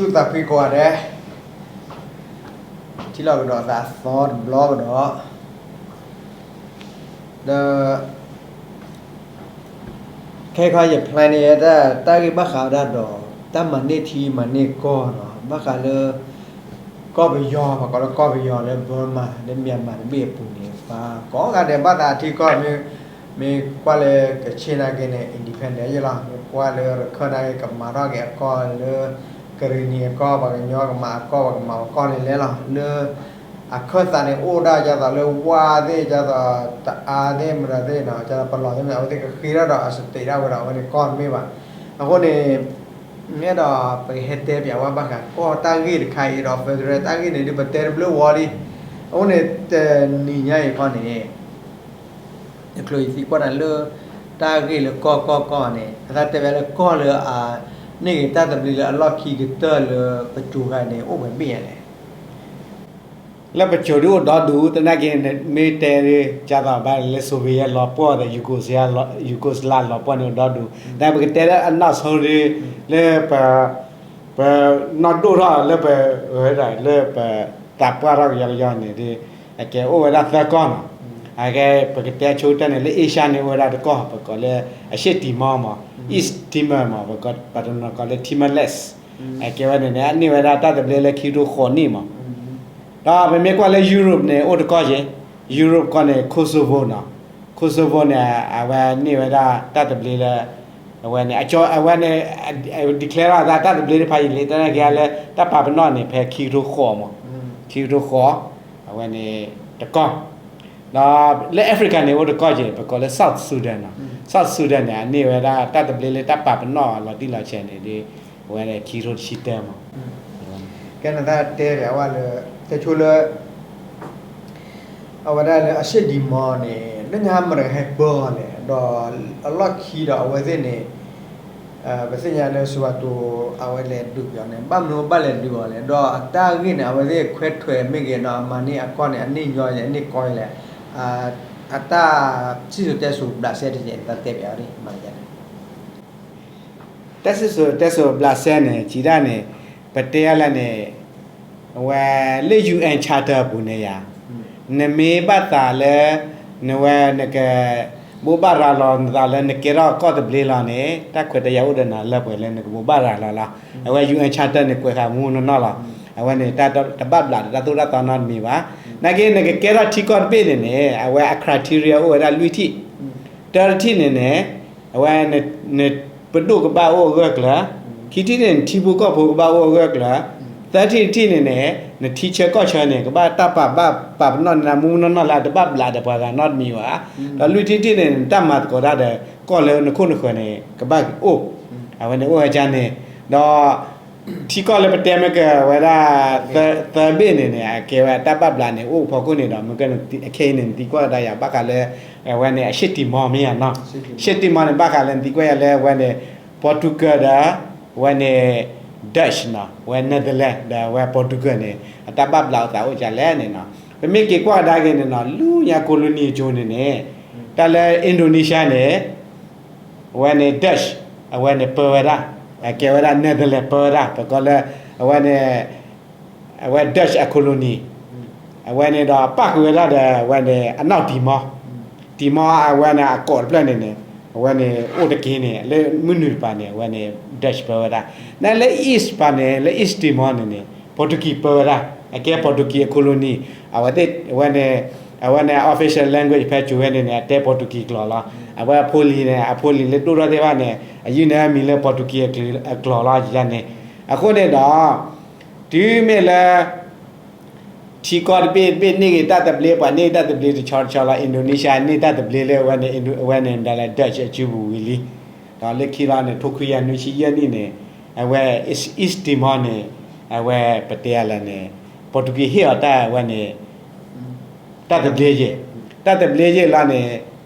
သူၣ်သးဖှံကိးဂၤဒဲး, ထံၣ်လိာ်ကဒီးသးအသီတဘျီကဒီး, ဒီး ခဲခီယ plan န့ၣ် တၢ်ဂ့ၢ်ဘၣ်ဃးဝဲဒၣ်ဒီး တၢ်မၤန့ၢ်ထံမၤန့ၢ်ကီၢ်နီၤ, ဘၣ်ဃးလၢ ကီၢ်ပယီၤ, ပှၤကိးလၢကီၢ်ပယီၤလၢ Burma လၢ Myanmar တဘ့ၣ်အပူၤန့ၣ် ပှၤကိးဂၤဒဲးဘၣ်သးအထံကီၢ်, မ့ၢ်ကွၢ်လၢကခ့ၣ်နာ်က့န့ၣ် independent ယဲလီၤ, မ့ၢ်ကွၢ်လၢရခၢၣ်နာ်က့ ကမၤထီၣ်က့ၤအကီၢ်လၢ ကရံၣ်နံၤအကီၢ်, ပှၤကညီကမၤအကီၢ်, ပှၤကမၤပကီၢ်န့ၣ်လဲၣ်လီၤ. လၢ အခၢၣ်သးန့ၣ် အိၣ်ဒၣ်ဒ်သိးလၢဝါသ့ၣ်, ဒ်သိးတအါသ့ၣ်, မတၤသ့ၣ်နီၤ, ဒ်သိးပလီၢ်သ့ၣ်မတၤ, အဝဲသ့ၣ်ကဃ့ထီၣ်ဒီးအ state ဒၣ်ဝဲဒီး အဝဲန့ၣ်ကီၢ်တမ့ၢ်ဘၣ်. အဃိန့ၣ် မ့ၢ်အဲၣ်ဒိးပကဟဲတဲပၠးဝဲဘၣ်ဃးကီၢ်တၢ်ဂ့ၢ်တခါအံၤဒီး federal တၢ်ဂ့ၢ်န့ၣ် ဒ်ပတဲတဘျုးဝီလံ. အဃိန့ၣ် တနံၤညါအံၤခီန့ၣ် တချုးယသံကွၢ်နၤလၢ တၢ်ဂ့ၢ်လၢကီၢ်ကီၢ်ကီၢ်န့ၣ် အတၢ်တဲဝဲလၢကီၢ်လၢအ န့ၢ်ဂ့ၤတၢ်သဘျ့လၢအလီၢ်ခံကတၢၢ်လၢပစိၤခါန့ၣ် အိၣ်ဝဲဘ့ၣ်ညါလဲၣ်. လၢပစိၤဒ်အိၣ်ဒီဒူၣ်, သနာ်က့ မ့ၢ်တဲဒ် ကၢ်သိးဘၣ်လၢ Soviet လီၤပှီၢ်ဒီး Yugoslavia လီၤပှီၢ်န့ၣ်အိၣ်ဒီဒူၣ်, သနာ်က့ပကတဲလၢအနီၢ်ဆိဒ် လၢပ ပနီၢ်ဒိၣ်ထီၣ်လၢပ လၢပသးပှၢ်ထီၣ်ကယီကယီန့ၣ်ဒီး အကဲအိၣ်ဝဲဒၣ်သၢကီၢ်နီၤ. အကဲ ပကတဲဆိကတၢၢ်န့ၣ် လၢ Asia န့ၣ် အိၣ်ဝဲဒၣ်တကီၢ် ပကိးလၢ အရှေ့တီမော မး, East Timor မး, ပှၤတနီၤကိးလၢ Timor-Leste. အကဲဝဲန့ၣ်န့ၣ် အန့ၢ်ဝဲဒၣ်တၢ်သဘျ့လၢခံကထိဃိးနံၣ်မး. ဒီးပမ့ၢ်ကွၢ်လၢ Europe န့ၣ် အိၣ်တကီၢ်က့ၤ, Europe ကီၢ်န့ၣ် Kosovo နီၤ. Kosovo န့ၣ် အဝဲန့ၢ်ဝဲဒၣ်တၢ်သဘျ့လၢ အဝဲန့ၣ် အဝဲန့ၣ် အဝဲ declare ထီၣ်အသးတၢ်သဘျ့တဖၣ်အံၤလံ, သနာ်က့လၢတၢ်ပာ်ပနီၣ်န့ၣ် ဖဲခံကထိဃိးမး, ခံကထိဃိး, အဝဲန့ၣ်တကီၢ်. ဒီးလၢ Africa န့ၣ် အိၣ်တကီၢ်က့ၤ ပကိးလၢ South Sudan နီၤ. South Sudan န့ၣ် အန့ၢ်ဝဲဒၣ်တၢ်သဘျ့လၢတၢ်ပာ်ပနီၣ်အလီၤတံၢ်လီၤဆဲးန့ၣ်ဒီး အဝဲန့ၣ်ခံကထိတဆံတၢမး. ကဲနသးတဲပၠးဝဲလၢ တဲဆိလၢ အဝဲဒၣ်လၢအရှေ့တီမော န့ၣ် လၢညါမတၤဟဲပၢအီၤလဲၣ်, ဒီးအလီၢ်ခံဒီးအဝဲသ့ၣ်န့ၣ် ပသ့ၣ်ညါလၢ Suharto အဝဲလဲၤဒုးက့ၤအီၤန့ၣ် ဘၣ်မနုၤဘၣ်လဲၤဒုးအီၤလဲၣ်, ဒီးအတၢ်ဂ့ၢ်န့ၣ် အဝဲသ့ၣ်ခွဲးထွဲးမ့ၢ်ဂ့ၤ ဒီးအမၤန့ၢ်အကီၢ်န့ၣ် အန့ၢ်ညီယဲၢ် အန့ၢ်ကီယဲၢ်လဲၣ်, အတၢ်စံၣ်စိၤတဲစိၤဘျးစဲတက့ၢ် နသးတဲပၠးဝဲဒ်မးန့ၣ် တၢ်စံၣ်စိၤတဲစိၤဘျးစဲန့ၣ် စံးဒၣ်န့ၣ် ပတဲအါလဲၣ်န့ၣ် အဝဲလၢ ယူႇအဵၼ် Charter အပူၤန့ၣ်ယါ, နမ့ၢ်ဘၣ်သးလၢ နဝဲနက ဘိးဘၣ်ရၤလီၤနသးလၢနကဲထီၣ်ကီၢ်သဘျ့လီၤန့ၣ် တၢ်ခွဲးတၢ်ယာ်အိၣ်ဒီးနၤလၢပှဲၤလၢနကဘိးဘၣ်ရၤလီၤလီၤ. အဝဲ ယူၣ်အဵၣ် Charter န့ၣ် ကွဲးဃာ်မူနီၢ်နီၢ်လီၤ. အဝဲန့ၣ် တၢ်တဘၣ်ဘျးဒီးတၢ်သိၣ်တၢ်သီနီတမံၤဘၣ်. နာ်က့ နကကဲထီၣ်ထံကီၢ်တဘ့ၣ်န့ၣ်န့ၣ် အဝဲအ criteria အိၣ်ဝဲဒၣ်လွံၢ်ထံၣ်. တၢတထံၣ်န့ၣ်န့ၣ် အဝဲ နပဒိၣ်ကဘၣ်အိၣ်အဂၢၢ်ကျၢၤ, ခံထံၣ်န့ၣ် နထံဖိကီၢ်ဖိကဘၣ်အိၣ်အဂၢၢ်ကျၢၤ, သၢထံၣ်တထံၣ်န့ၣ်န့ၣ် နထံဆၢကီၢ်ဆၢန့ၣ် ကဘၣ်တၢ်ပာ်ဘၣ်ပာ်ပနီၣ်န့ၢ်နၤမူမူနီၢ်နီၢ်လၢအတဘၣ်ဘျးဒီးပှၤဂၤနီတမံၤဘၣ်. ဒီးလွံၢ်ထံၣ်တထံၣ်န့ၣ် နတၢ်မၤသကိးတၢ်ဒီးကီၢ်လၢနခိၣ်နဃၢၤန့ၣ် ကဘၣ်အိၣ်, အဝဲန့ၣ်အိၣ်ဝဲဒ်န့ၣ်, ဒီး ထံကီၢ်လၢပတဲမ့ၢ်ကဝဲဒၣ် သၢဘ့ၣ်န့ၣ်န့ၣ် အကဲဝဲတၢ်ဘၣ်ဘျးန့ၣ် အိၣ်ဖီခိၣ်န့ၣ်ဒီး မ့ၢ်ကဲန့ၣ် အခဲအံၤန့ၣ် နသံကွၢ်ကဒါယၤ ဘၣ်ဃးလၢ အဝဲန့ၣ် အရှေ့တီမော မ့ၢ်ယါနီၤ. ရှေ့တီမောန့ၣ် ဘၣ်ဃးလၢနသံကွၢ်ယၤလၢအဝဲန့ၣ် Portugal ဒီး အဝဲန့ၣ် Dutch နီၤ, အဝဲ Netherlands ဒီးအဝဲ Portugal န့ၣ် အတၢ်ဘၣ်ဘျးအသးအိၣ်ဒ်လဲၣ်န့ၣ်နီၤ. ပမ့ၢ်က့ၤကွၢ်ကဒါက့ၤန့ၣ်နီၤ လၢညါ colony အစိၤန့ၣ်န့ၣ် တၢ်လၢ Indonesia န့ၣ် အဝဲန့ၣ် Dutch အဝဲန့ၣ်ပၢဝဲဒၣ်, အကဲဝဲဒၣ် Netherlands ပၢဝဲဒၣ်, ပကိးလၢ အဝဲန့ၣ် အဝဲ Dutch အ colony, အဝဲန့ၣ်ဒီးပၣ်ဃုာ်ဝဲဒၣ်ဒီး အဝဲန့ၣ် အနီၢ်တီၤမီၤ, တီၤမီၤ အဝဲန့ၣ် အကိးတဖျၢၣ်န့ၣ်န့ၣ် အဝဲန့ၣ် အိၣ်တက့ၢ်န့ၣ် လၢမုၢ်နုာ်တပၤန့ၣ် အဝဲန့ၣ် Dutch ပၢဝဲဒၣ်. နလၢ East တပၤန့ၣ် လၢ East Timor န့ၣ်န့ၣ် Portuguese ပၢဝဲဒၣ်, အကဲ Portuguese အ colony, အဝဲသ့ၣ် အဝဲန့ၣ် အဝဲန့ၣ် official language ဖဲစိၤဝဲန့ၣ်န့ၣ် အတဲ Portuguese ကျိာ်လီၤ. အဝဲအဖိလံၤန့ၣ် အဖိလံၤလၢဒိၣ်ထီၣ်သ့ၣ်တဖၣ်န့ၣ် အယုၢ်န့ၢ်မံၤလၢ Portuguese အကျိာ်လီၤန့ၣ်. အဃိန့ၣ်ဒီး တုၤမ့ၢ်လၢ ထံကီၢ်တဘ့ၣ်တဘ့ၣ်န့ၢ်ဂ့ၤတၢ်သဘျ့ ပှၤန့ၢ်တၢ်သဘျ့တဆီတဆီလီၤ. Indonesia န့ၢ်တၢ်သဘျ့လၢအဝဲန့ၣ် အဝဲန့ၣ်ဒၣ်လဲာ် Dutch အစုပူၤဝံၤလံ. ဒီးလၢခံလီၤန့ၣ် ထိခွံကယၤနွံဆံယဲၢ်နံၣ်န့ၣ် အဝဲ East Timor န့ၣ် အဝဲပတဲအလၢာ်န့ၣ် Portuguese ဟ့ၣ်အီၤတၢ်အဝဲန့ၣ် တၢ်သဘျ့ယဲၢ်, တၢ်သဘျ့ယဲၢ်လီၤန့ၣ်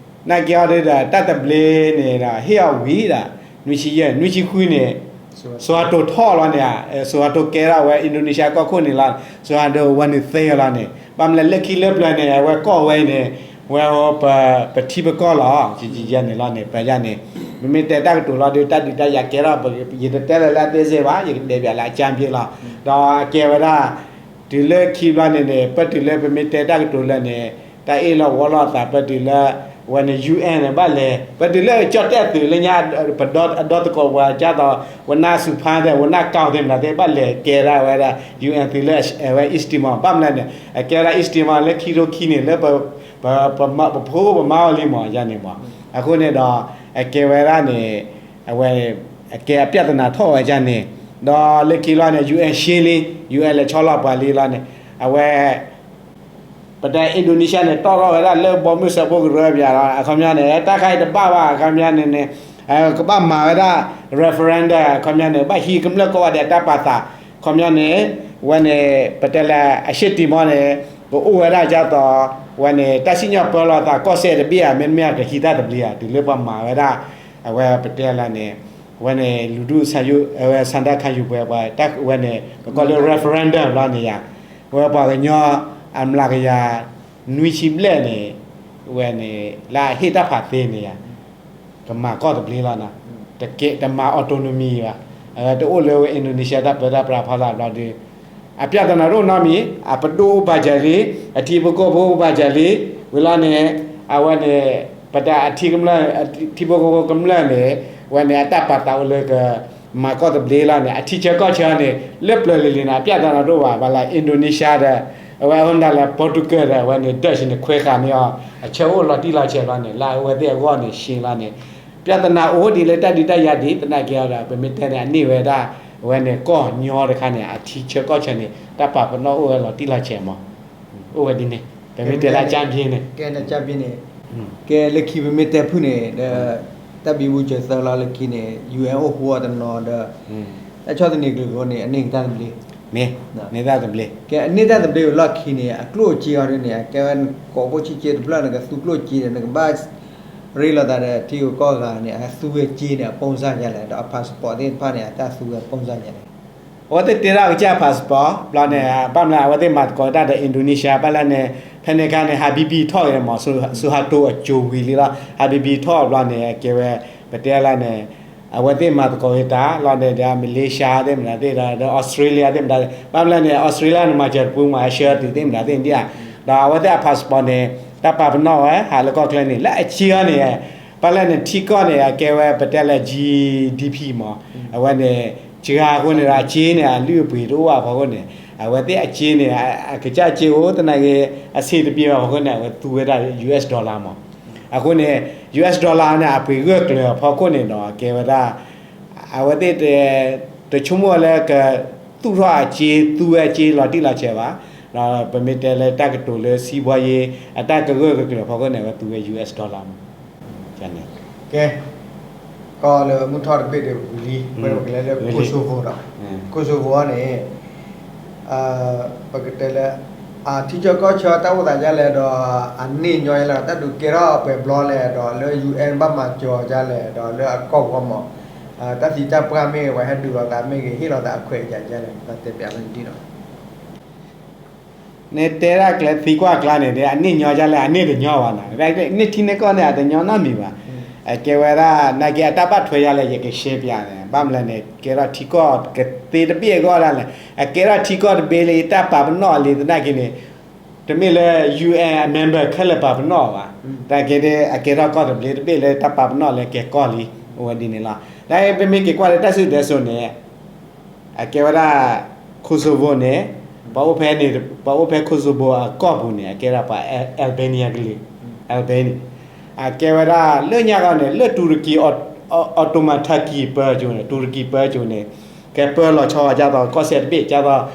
နာ်က့အီၤဒီး တၢ်သဘျ့န့ၣ်ဒီး ဟ့ၣ်အီၤဝံၤဒီး နွံဆံယဲၢ်, နွံဆံဃုန့ၣ် Suharto ထီၣ်လီၤန့ၣ်, Suharto ကဲထီၣ်ဝဲ Indonesia ကီၢ်ခိၣ်န့ၣ်လီၤ. Suharto ဝဲန့ၣ်သ့လီၤန့ၣ် ဘၣ်မနုၤလဲၣ်လၢခံလၢပျၢၤန့ၣ် အဝဲကီၢ်ဝဲအံၤန့ၣ် ဝဲ ပထံပကီၢ်လီၤ ယန့ၣ်လီၤန့ၣ် ပယန့ၣ် ပမ့ၢ်တဲတၢ်ကတိၤလီၤဒီး တၢ်ဒုးတၢ်ယၤကဲထီၣ် ယတတဲလၢၤလၢအသေးစိတ်ဘၣ် ယကတဲပၠးလၢအကြမ်းဖျင်းလီၤ. ဒီးအကဲဝဲဒၣ် တုၤလၢခံဘျီန့ၣ်န့ၣ် ပတုၤလၢပမ့ၢ်တဲတၢ်ကတိၤလၢာ်န့ၣ် တၢ်အ့ၣ်လိာ်ဝီလိာ်အသး ပတုၤလၢ ဝဲန့ၣ် UN န့ၣ် ဘၣ်လဲၤ ပတုၤလၢကၠီၣ်တဲၣ်သုးလၢညါ ပဒီသကိးပှၤကၢ်သိး ဝနၢ်စူၤဖါသ့ၣ် ဝနၢ်ကီၢ်သ့ၣ်မနုၤသ့ၣ် ဘၣ်လဲၤကဲဒၣ်ဝဲဒၣ် UN သုးလၢဝဲ East Timor ဘၣ်မနုၤလဲၣ်န့ၣ် အကဲဝဲဒၣ် East Timor လၢခံထိခံန့ၣ် လၢ ပဖိပမါအိၣ်လံမး ယန့ၣ်မး. အဃိန့ၣ်ဒီး အကဲဝဲဒၣ်န့ၣ် အဝဲ အကဲအပြဿနာထီၣ်ဝဲဒၣ်န့ၣ် ဒီးလၢခံလီၤန့ၣ် UN ရှင်းလင်း UN လဲၤဆီလီၤပှၤလံလီၤန့ၣ် အဝဲ ပတဲ Indonesia န့ၣ် တီၣ်ထီၣ်ဝဲဒၣ်လၢဘီမုၢ်စၢဖှိၣ်ကရၢပၠးလီၤ. အခီပညီန့ၣ် တၢ်ခါအံၤတဘၣ်ဘၣ် အခီပညီန့ၣ်န့ၣ် ကဘၣ်မၤဝဲဒၣ် referendum အခီပညီန့ၣ် ဘၣ်ဟံးကမျၢၢ်ကိးဂၤဒဲးတၢ်ပာ်သး အခီပညီန့ၣ် ဝဲန့ၣ် ပတဲလၢအရှေ့ Timor န့ၣ် ကအိၣ်ဝဲဒၣ်ဒ်သိး ဝဲန့ၣ် တၢ်စံၣ်ညီၣ်ပၢလီၤသးကီၢ်စဲၣ်တဘ့ၣ်ဧါ မ့တမ့ၢ်ကဟံးတၢ်သဘျ့ဧါ တုၤလၢပှၤမၤဝဲဒၣ် အဝဲပတဲလၢန့ၣ် ဝဲန့ၣ် လူထုဆန္ဒခံယူပွဲ ပှၤဝဲန့ၣ် ပကိးလၢ referendum လီၤန့ၣ်ယါ ဝဲပှၤကညီအမျးကယၤနွံဆံဘျဲၣ်န့ၣ် ဝဲန့ၣ် လၢအဟ့ၣ်တၢ်ဖးသ့န့ၣ်ယါ ကမၤကီၢ်သဘျ့လီၤန့ၣ် တကဲတမၤ autonomy ဘၣ် အဝဲတအိၣ်လၢဝဲ Indonesia တၢ်ပၢတၢ်ပြးဖီလာ်ဘျီဒီး အပြဿနာတအိၣ်နီတမံၤ အပဒိၣ်အိၣ်ဘၣ်စၢၤလံ အထံဖိကီၢ်ဖိအိၣ်ဘၣ်စၢၤလံ ဝံၤလီၤန့ၣ် အဝဲန့ၣ် ပတၢ်အထံကမျၢၢ် ထံဖိကီၢ်ဖိကမျၢၢ်န့ၣ် ဝဲန့ၣ် အတၢ်ပာ်သးအိၣ်လၢက မၤကီၢ်သဘျ့လီၤန့ၣ် အထံဆၢကီၢ်ဆၢန့ၣ် လၢပျၢၤလံၤလံၤန့ၣ် အပြဿနာတအိၣ်ဘၣ် ဘၣ်လၢ Indonesia ဒီး အဝဲအဝဲဒၣ်လၢ Portugal ဒီး အဝဲန့ၣ် Dutch န့ၣ် ခွဲးဃာ်န့ၢ်အီၤ အဆၢအိၣ်လီၤတံၢ်လီၤဆဲးလီၤန့ၣ် လၢအဝဲသ့ၣ်အဂီၢ်န့ၣ် ရှင်းလီၤန့ၣ် ပြဿနာအိၣ်ဒ်လၢတၢ်ဒုးတၢ်ယၤဒ် သနာ်က့ဒီး ပမ့ၢ်တဲန့ၣ် အန့ၢ်ဝဲဒၣ် အဝဲန့ၣ် ကီၢ်ညီတခါန့ၣ် အထံဆၢကီၢ်ဆၢန့ၣ် တၢ်ပာ်ပနီၣ်အိၣ်ဝဲလီၤတံၢ်လီၤဆဲးမး အိၣ်ဝဲဒ်န့ၣ် ပမ့ၢ်တဲလၢအကြမ်းဖျင်းန့ၣ် ကဲန့ၣ် ကြမ်းဖျင်းန့ၣ် ကဲလၢခံပမ့ၢ်တဲဖုၣ်န့ၣ်ဒီး တၢ်ဘံဘူစၢၤသၢလီၤလၢခံန့ၣ် UN အိၣ်ဃူအီၤတနီၤဒီး တၢ်ဆီၣ်သနံးကျိၤကျိၤန့ၣ် အန့ၢ်ကတၢၢ်တဘျ့ န့ၢ်တၢ်တဘျ့ ကဲအန့ၢ်တၢ်တဘျ့ဝံၤလီၢ်ခံန့ၣ် အကျိၣ်အစ့အီၤဒ်န့ၣ် အကဲဝဲကိးဘိဆံက့တဖျၢၣ်န့ၣ် ကသူကျိၣ်စ့ဒီး နကဘၣ်ရ့လိာ်သးဒီးထံဂုၤကီၢ်ဂၤန့ၣ် အသူဝဲစ့န့ၣ် အပိၢ်စၢ်ယါလဲၣ် ဒီးအ passport သ့ၣ်တဖၣ်န့ၣ် အတၢ်သူဝဲပိၢ်စၢ်ယါလဲၣ် အဝဲသ့ၣ်တ့ထီၣ်ကစၢ် passport ဘျီန့ၣ် ဘၣ်မနုၤအဝဲသ့ၣ်မၤသကိးတၢ်ဒီး Indonesia ဘၣ်လဲၣ်န့ၣ် ဖဲန့ၣ်အခါန့ၣ် Habibie ထီၣ်ဂ့ၤမး Suharto အစိၤဝံၤလံလီၤ Habibie ထီၣ်ဘျီန့ၣ် အကဲဝဲ ပတဲလၢန့ၣ် အဝဲသ့ၣ်မၤသကိးဂ့ၤတၢ်လီၤန့ၣ်ဒီး Malaysia သ့ၣ်မနုၤသ့ၣ်ဒီး Australia သ့ၣ်မနုၤ ဘၣ်မနုၤလဲၣ်န့ၣ် Australia န့ၣ် မၤစၢၤတပူၤမး အဆှၢတုၤသ့ၣ်မနုၤသ့ၣ်ဒ်ဧါ ဒီးအဝဲသ့ၣ်အ passport န့ၣ် တၢ်ပာ်ပနီၣ်ဝဲ ဟးလၢကီၢ်ချၢန့ၣ် လၢအစ့အီၤန့ၣ် ဘၣ်လဲၣ်န့ၣ် ထံကီၢ်န့ၣ် အကဲဝဲပတဲလၢ GDP မး အဝဲန့ၣ် စှၤအဃိန့ၣ်ဒီး အစ့န့ၣ် အလုၢ်အပှ့ၤတအိၣ်ဘၣ်အဖီခိၣ်န့ၣ် အဝဲသ့ၣ်အစ့န့ၣ် အကစၢ်စ့အိၣ်သနာ်က့ အဆံးတပျ့ၤဘၣ်အဖီခိၣ်န့ၣ် အဝဲသူဝဲဒၣ် US dollar မး အဃိန့ၣ် US dollar န့ၣ် အပှ့ၤဂၢၢ်ကျၢၤအဖီခိၣ်န့ၣ်ဒီး အကဲဝဲဒၣ် အဝဲသ့ၣ် တဆိကမိၣ်လၢကသူၣ်ထီၣ်အစ့ သူဝဲအစ့လီၤတံၢ်လီၤဆဲးဘၣ် ဒီးပမ့ၢ်တဲလၢတၢ်ကတိၤလၢ စီးပွားရေး အတၢ်ကဂၢၢ်ကကျၢၤအဖီခိၣ်န့ၣ် အဝဲသူဝဲ US dollar မး ကဲ ကီၢ်လၢမုၢ်ထီၣ်တဘ့ၣ်ဒီးဝံၤလံ ပကလဲၤလၢ Kosovo ဒီး Kosovo န့ၣ် ပကတဲလၢ အထံဆၢကီၢ်ဆၢတၢ်အိၣ်သးဒ်လဲၣ်ဒီး အန့ၢ်ညီဒ်လဲၣ်ဒီး တၢ်ဒုးကဲထီၣ်ပှဲၤဘျီလဲၣ်ဒီး လၢ UN ဘၣ်မၤစၢၤအီၤဒ်လဲၣ်ဒီး လၢအကီၢ်ပူၤမး တၢ်သံတၢ်ပှၢ်မ့ၢ်ဂ့ၤ ပှၤဟဲဒုးလိာ်သးမ့ၢ်ဂ့ၤ ဟ့ၣ်လိာ်သးအခွဲးအယာ်ဒ်လဲၣ် နတဲပၠးလၢဒ်ဒီး နတဲဒၣ်ကျဲသံကွၢ်အကျါန့ၣ် အန့ၢ်ညီဒ်လဲၣ် အန့ၢ်တညီဘၣ်နီၤ န့ၢ်ထံန့ၢ်ကီၢ်န့ၣ် အတညီနီတမံၤဘၣ် အကဲဝဲဒၣ် နာ်က့အတၢ်ဘၣ်ထွဲဒ်လဲၣ် ယကရှဲပၠးန့ၣ် ဘၣ်မနုၤလဲၣ်န့ၣ် ကဲထီၣ်ထံကီၢ်ကသ့တဘ့ၣ်အဂီၢ်ဒၣ်လဲာ် အကဲထီၣ်ထံကီၢ်တဘ့ၣ်လၢယတၢ်ပာ်ပနီၣ်အလံသနာ်က့န့ၣ် တမ့ၢ်လၢ UN အ member ခဲလၢာ်ပာ်ပနီၣ်အီၤဘၣ် သနာ်က့န့ၣ် အကဲထီၣ်ကီၢ်သဘျ့တဘ့ၣ်လၢတၢ်ပာ်ပနီၣ်လၢကဲကီၢ်လံ အိၣ်ဝဲဒ်န့ၣ်လီၤ သနာ်က့ပမ့ၢ်က့ၤကွၢ်လၢတၢ်စံၣ်စိၤတဲစိၤန့ၣ် အကဲဝဲဒၣ် Kosovo န့ၣ် ပှၤအိၣ်ဖဲန့ၣ် ပှၤအိၣ်ဖဲ Kosovo အကီၢ်ပူၤန့ၣ် အကဲဒၣ်ပှၤ Albania ကလုာ် Albania အကဲဝဲဒၣ်လၢညါဂီၢ်န့ၣ် လၢတူၤရကံ Ottoman Turkey ပၢအစိၤန့ၣ် တူၤရကံပၢအစိၤန့ၣ် ကဲပၢလီၤဆီဒ်သိးကီၢ်စဲၣ်တဘ့ၣ် ဒ်သိး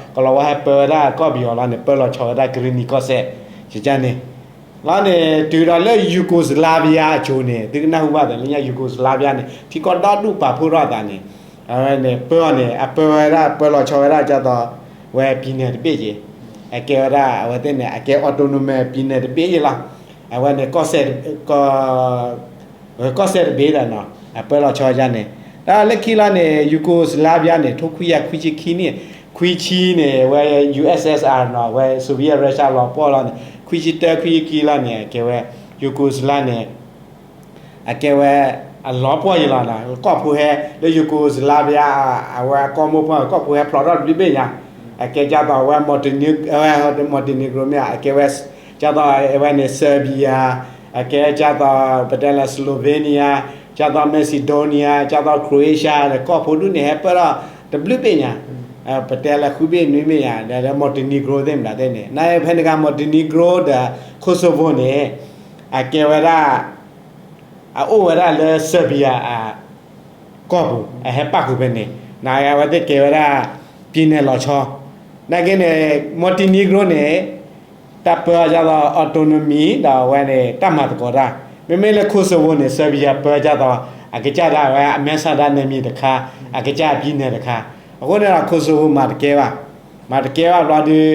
ကလီၤဝါဟဲပၢဝဲဒၣ်ကီၢ်ပယီၤလီၤန့ၣ် ပၢလီၤဆီဝဲဒၣ် Greeny ကီၢ်စဲၣ် ယကန့ၣ် လီၤန့ၣ် တုၤဒီးလၢ Yugoslavia အစိၤန့ၣ် သုကနၢ်ဟူဘၣ်သးလၢညါ Yugoslavia န့ၣ် ထံကီၢ်ဒီဒူၣ်ပာ်ဖှိၣ်ထီၣ်အသးန့ၣ် အဝဲန့ၣ် ပၢအီၤန့ၣ် အပၢဝဲဒၣ် ပၢလီၤဆီဝဲဒၣ်ဒ်သိး ဝဲ ပြည်နယ် တဘ့ၣ်က့ၤ အကဲဝဲဒၣ် အဝဲသ့ၣ်န့ၣ် အကဲ autonomous ပြည်နယ် တဘ့ၣ်ယ့လီၤ အဝဲန့ၣ် ကီၢ်စဲၣ် ကီၢ်စဲၣ်တဘ့ၣ်ဒီးနီၤ အပၢလီၤဆီဒ်န့ၣ် ဒီးလၢခံလီၤန့ၣ် Yugoslavia န့ၣ် ထိခွံကယၤခွံဆံခံနံၣ် ခွံဆံန့ၣ် ဝဲ USSR နီၤ ဝဲ Soviet Russia လီၤပှီၢ်လီၤန့ၣ် ခွံဆံတၢ ခွံဆံခံလီၤန့ၣ် အကဲဝဲ Yugoslavia န့ၣ် အကဲဝဲအလီၤပှီၢ်ယံၤလီၤ. ကီၢ်ဖိဟဲလၢ Yugoslavia အဝဲအကီၢ်မိၢ်ပှၢ် ကီၢ်ဖိဟဲဖျိးထီၣ်တဘျုးဘ့ၣ်ညါ, အကဲဒ်သိးဝဲ Montenegro မ့ၢ် အကဲဝဲ ဒ်သိးဝဲန့ၣ် Serbia, အကဲဒ်သိး ပတဲလၢ Slovenia, ဒ်သိး Macedonia, ဒ်သိး Croatia ဒီး ကီၢ်ဖိဒူၣ်န့ၣ် ဟဲပၢၢ်ထီၣ်တဘျုးဘ့ၣ်ညါ, ပတဲလၢဃုဘ့ၣ်နွံဘ့ၣ်ညါ ဒီးလၢ Montenegro သ့ၣ်မတၤသ့ၣ်န့ၣ် နဖဲန့ၣ်အခါ Montenegro ဒီး Kosovo န့ၣ် အကဲဝဲဒၣ် အအိၣ်ဝဲဒၣ်လၢ Serbia အကီၢ်ပူၤ အဟဲပၣ်ဃုာ်ဖဲန့ၣ် နအဝဲသ့ၣ်ကဲဝဲဒၣ် ပြည်နယ် လီၤဆီ, နာ်က့န့ၣ် Montenegro န့ၣ် တၢ်ပၢအီၤဒ်သိး autonomy ဒီးအဝဲန့ၣ် တၢ်မၤသကိးတၢ်, မ့မ့ၢ်လၢ Kosovo န့ၣ် Serbia ပၢဒ်သိး အကစၢ်ဒၣ်ဝဲ အမဲာ်ဆၣ်ဒၣ် နယ်မြေ တခါ, အကစၢ် ပြည်နယ် တခါ, အဃိန့ၣ်ဒီး Kosovo မၤတကဲဘၣ် မၤတကဲဘၣ်ဘျီဒီး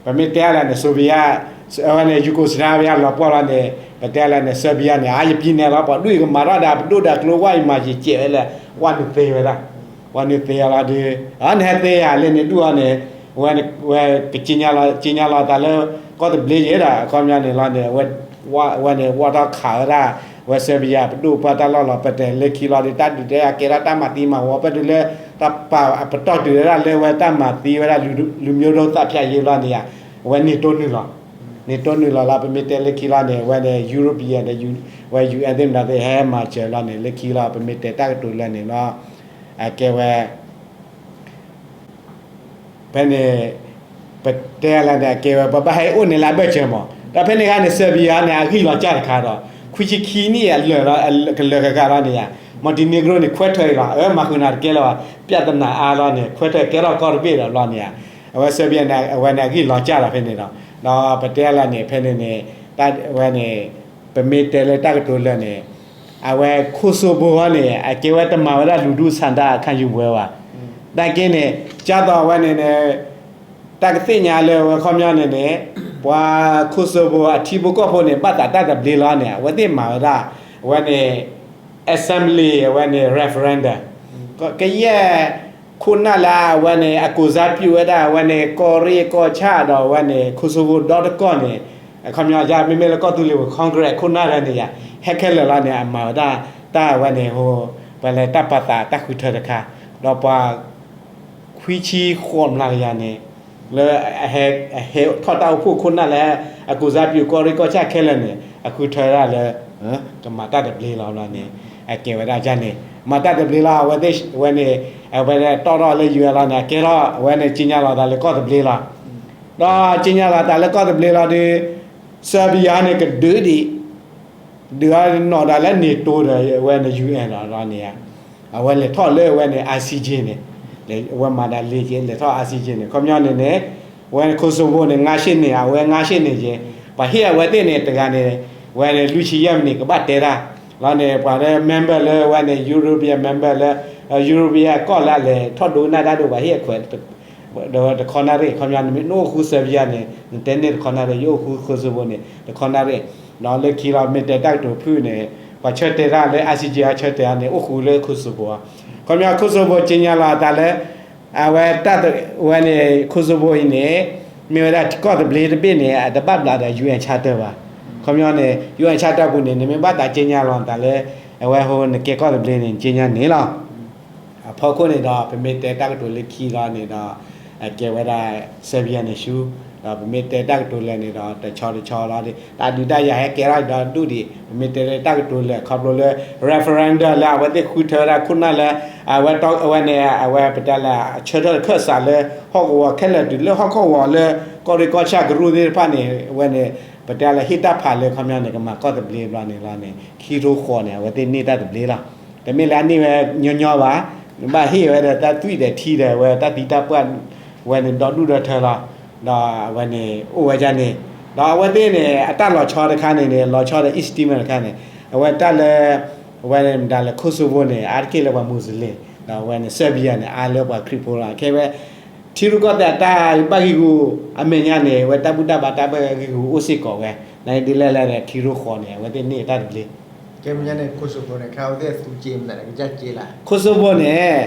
ပမ့ၢ်တဲအါလဲၣ်န့ၣ် Soviet အဝဲန့ၣ် Yugoslavia လီၤပှီၢ်လီၤန့ၣ် ပတဲအါလဲၣ်န့ၣ် Serbia န့ၣ် အါ ယ ပြည်နယ် လီၤ ပှၤဒူၣ်အံၤကမၤထီၣ်ဒၣ် ပဒိၣ်ဒီးကျိဝဲ ယမၤယကဲးဝဲလဲၣ် ဝဲနုာ်သ့ဝဲဒၣ်, ဝဲနုာ်သ့အီၤလီၤဒီး အန့ၣ်ဟဲသ့ယၤလၢန့ၣ်ဒူၣ်အီၤန့ၣ် ဝဲ က ကြေညာ လီၤသးလၢ ကီၢ်သဘျ့ယဲဒီး အခီပညီန့ၣ်လီၤန့ၣ် ဝဲန့ၣ် ဝီၢ်ထီၣ်ခးဝဲဒၣ် ဝဲ Serbia ပဒိၣ်ပှၢ်တၢ်လီၢ်လီၤ ပတဲလၢခံလီၤဒီး တၢ်ဒုးတဲအကဲထီၣ်တၢ်မၤသံမၤဝီ ပတုၤလၢ တၢ်ပာ်ပတီၢ်တုၤဝဲဒၣ်လၢဝဲတၢ်မၤသံဝဲဒၣ် လူမျိုးတုံးသတ်ဖြတ်ရေး လီၤန့ၣ်ယါ, အဝဲ NATO နုာ်လီၤ, NATO နုာ်လီၤလီၤ ပမ့ၢ်တဲလၢခံလီၤန့ၣ် အဝဲန့ၣ် European ဒီး ဝဲ UN သ့ၣ်မတၤသ့ၣ် ဟဲမၤစၢၤလီၤန့ၣ် လၢခံလီၤ ပမ့ၢ်တဲတၢ်ကတိၤလၢာ်န့ၣ်လီၤ, အကဲဝဲ ဖဲန့ၣ် ပတဲလၢန့ၣ် အကဲဝဲ ပဘၣ်ဟဲအိၣ်န့ၣ်လၢအဘၢၣ်စၢၤမး ဒီးဖဲန့ၣ်အခါန့ၣ် Serbia န့ၣ် အဂံၢ်လီၤစၢ်တခါဒီး ခွံဆံခံနံၣ်အလၢာ်လီၤ ကလၢာ်ကကါလီၤန့ၣ်ယါ, Montenegro န့ၣ် ခွဲးထၢၣ်အံၤလီၤ အမၤဃုာ်နၤတကဲလၢၤဘၣ် ပြဿနာအါလီၤန့ၣ် ခွဲးထၢၣ်ကဲထီၣ်ကီၢ်တဘ့ၣ်ဒီးလီၤန့ၣ်ယါ, အဝဲ Serbia န့ၣ် အဝဲန့ၣ် အဂံၢ်လီၤစၢ်လီၤဖဲန့ၣ်ဒီး ဒီးပတဲလၢန့ၣ် ဖဲန့ၣ်န့ၣ် ဝဲန့ၣ် ပမ့ၢ်တဲလၢတၢ်ကတိၤလၢာ်န့ၣ် အဝဲ Kosovo န့ၣ် အကဲဝဲတမၤဝဲဒၣ်လူၤဒူၣ်ဆန္ဒ ခံယူပွဲ ဘၣ်, နာ်က့န့ၣ် ဒ်သိးအဝဲန့ၣ်န့ၣ် တၢ်ကသ့ၣ်ညါလၢအဝဲခီပညီန့ၣ်န့ၣ် ပှၤ Kosovo အထံဖိကီၢ်ဖိန့ၣ် ဘၣ်သးတၢ်သဘျ့လီၤန့ၣ် အဝဲသ့ၣ်မၤဝဲဒၣ် အဝဲန့ၣ် assembly အဝဲန့ၣ် referendum ကယဲၢ်ခိၣ်နၢ်လၢအဝဲန့ၣ် အကိုယ်စားပြုဝဲဒၣ် အဝဲန့ၣ် ကီၢ်ရ့ၣ်ကီၢ်ဆၣ်ဒီးအဝဲန့ၣ် Kosovo ဒီတကီၢ်န့ၣ် အခီပညီ မ့မ့ၢ်လၢကီၢ်သူလ့ၤပူၤ Congress ခိၣ်နၢ်လၢန့ၣ်ယါ ဟဲခဲလၢာ်လီၤန့ၣ် အမၤဝဲဒၣ် တၢ်အဝဲန့ၣ် ပလဲၤတၢ်ပာ်သးတၢ်ဃုထၢတခါ ဒီးပှၤ ခွံဆံဃိးမျးကယၤန့ၣ် လၢ အဟဲထီၣ်တၢ်အိၣ်ဖှိၣ်ခိၣ်နၢ်လၢ အကိုယ်စားပြုကီၢ်ရ့ၣ်ကီၢ်ဆၣ်ခဲလၢာ်န့ၣ် အဃုထၢဒၣ်လၢ ကမၤတၢ်သဘျ့လီၤန့ၣ် အကဲဝဲဒၣ်န့ၣ် မၤတၢ်သဘျ့လီၤ အဝဲသ့ၣ်ဝဲန့ၣ် အဝဲတီၣ်ထီၣ်လၢ UN လီၤန့ၣ် အကဲထီၣ် အဝဲန့ၣ် ကြေညာ လီၤသးလၢကီၢ်သဘျ့လီၤ ဒီး ကြေညာ လီၤသးလၢကီၢ်သဘျ့လီၤဒီး Serbia န့ၣ် ကဒုးဒံး ဒုးအီၤနီၣ်ဒၣ်လၢ NATO ဒီးအဝဲန့ၣ် UN လီၤန့ၣ် အဝဲလဲၤထီၣ်လၢအဝဲန့ၣ် ICJ န့ၣ် အဝဲမၤဒၣ်လ့က့ၤ လဲၤထီၣ် ICJ န့ၣ် ခီပညီန့ၣ်န့ၣ် အဝဲ Kosovo န့ၣ် ငါးဆင့်န့ၣ် အဝဲငါးဆင့်န့ၣ်က့ၤ ပှၤဟ့ၣ်အဝဲသ့ၣ်န့ၣ် တဂၤန့ၣ် အဝဲန့ၣ် လွံၢ်ဆံယဲၢ်မံးနံး ကဘၣ်တဲတၢ် လီၤန့ၣ် ပှၤလၢ member လၢအဝဲန့ၣ် European member လၢ European ကီၢ်လၢအလဲၤထီၣ်ဒိကနၣ်တၢ်ဒိၣ် ပှၤဟ့ၣ်အခွဲး တခီနၣ်ရံၣ် ခီပညီန့ၣ် နအိၣ်ဃု Serbia န့ၣ် နတဲန့ၢ်တခီနၣ်ရံၣ် ယအိၣ်ဃု Kosovo န့ၣ် တခီနၣ်ရံၣ် ဒီးလၢခံလီၤ မ့ၢ်တဲတၢ်ကတိၤဖုၣ်န့ၣ် ပှၤဆၢတဲာ်တၢ်လၢ ICJ အဆၢတဲာ်န့ၣ် အိၣ်ဃုလၢ Kosovo ခီပညီ Kosovo ကြေညာ လီၤအသးလၢ အဝဲတၢ်ဝဲန့ၣ် Kosovo အံၤန့ၣ် မ့ၢ်ဝဲဒၣ်ကီၢ်သဘျ့တဘ့ၣ်န့ၣ် အတဘၣ်ဘျးဒီး UN Charter ဘၣ်. ခီပညီန့ၣ် UN Charter ပူၤန့ၣ် နမ့ၢ်ဘၣ်သး ကြေညာ လီၤအသးလၢ အဝဲဟိ နကဲကီၢ်သဘျ့န့ၣ် ကြေညာ န့ၣ်လီၤ. အဖီခိၣ်န့ၣ်ဒီး ပမ့ၢ်တဲတၢ်ကတိၤလၢခံလီၤန့ၣ်ဒီး အကဲဝဲဒၣ် Serbia န့ၣ်ဆူ ဒီးပမ့ၢ်တဲတၢ်ကတိၤလၢာ်န့ၣ်ဒီး တဆီတဆီလီၤ တၢ်ဒုးတၢ်ယၤဟဲကဲထီၣ်ဒီးဒူၣ်ဒံး ပမ့ၢ်တဲတၢ်ကတိၤလၢာ်ခီဖျိလၢ referendum လၢအဝဲသ့ၣ်ဃုထၢဝဲဒၣ်ခိၣ်နၢ်လၢ အဝဲတီ အဝဲန့ၣ် အဝဲပတဲလၢ ဆၢထၢၣ်ခၢၣ်စးလၢ ဟီၣ်ကဝီၤခဲလၢာ်တုၤလၢဟီၣ်ကဝီၤလၢ ကီၢ်ရ့ၣ်ကီၢ်ဆၣ်ကရူၢ်သ့ၣ်တဖၣ်န့ၣ် အဝဲန့ၣ် ပတဲလၢဟ့ၣ်တၢ်ဖးလၢခီပညီန့ၣ် ကမၤကီၢ်သဘျ့ဘျီန့ၣ်လီၤန့ၣ် ခံထိဃိးန့ၣ် အဝဲသ့ၣ်န့ၢ်တၢ်သဘျ့လီၤ. တမ့ၢ်လၢအန့ၢ်ဝဲညီညီဘၣ် ဘၣ်ဟ့ၣ်ဝဲဒီးတၢ်သွံၣ်ဒီးထံဒီး အဝဲတၢ်သံတၢ်ပှၢ် အဝဲန့ၣ်ဒီဒူၣ်ဒီထၢလီၤ. ဒီးအဝဲန့ၣ် အိၣ်ဝဲဒၣ်န့ၣ် ဒီးအဝဲသ့ၣ်န့ၣ် အတၢ်လီၤဆီတခါန့ၣ်န့ၣ် လီၤဆီဒီး ijtima တခါန့ၣ် အဝဲတၢ်လၢ အဝဲမတၤလၢ Kosovo န့ၣ် အါတက့ၢ်လၢပှၤ Muslim ဒီးအဝဲန့ၣ် Serbia န့ၣ် အါလၢပှၤခရံာ်ဖိလီၤ. ခဲဝဲ ထံရူၢ်ကီၢ်သဲးတၢ်ဘၣ်ဂံၢ်ဂူာ် အမဲာ်ညါန့ၣ် အဝဲတၢ်ဘူၣ်တၢ်ဘါတၢ်ဘၣ်ဂံၢ်ဂူာ်အိၣ်စ့ၢ်ကီးဝဲ နဒ်လဲၣ်လဲၣ်ဒီး ခံထိဃိးန့ၣ် အဝဲသ့ၣ်န့ၢ်တၢ်သဘျ့ Kosovo န့ၣ်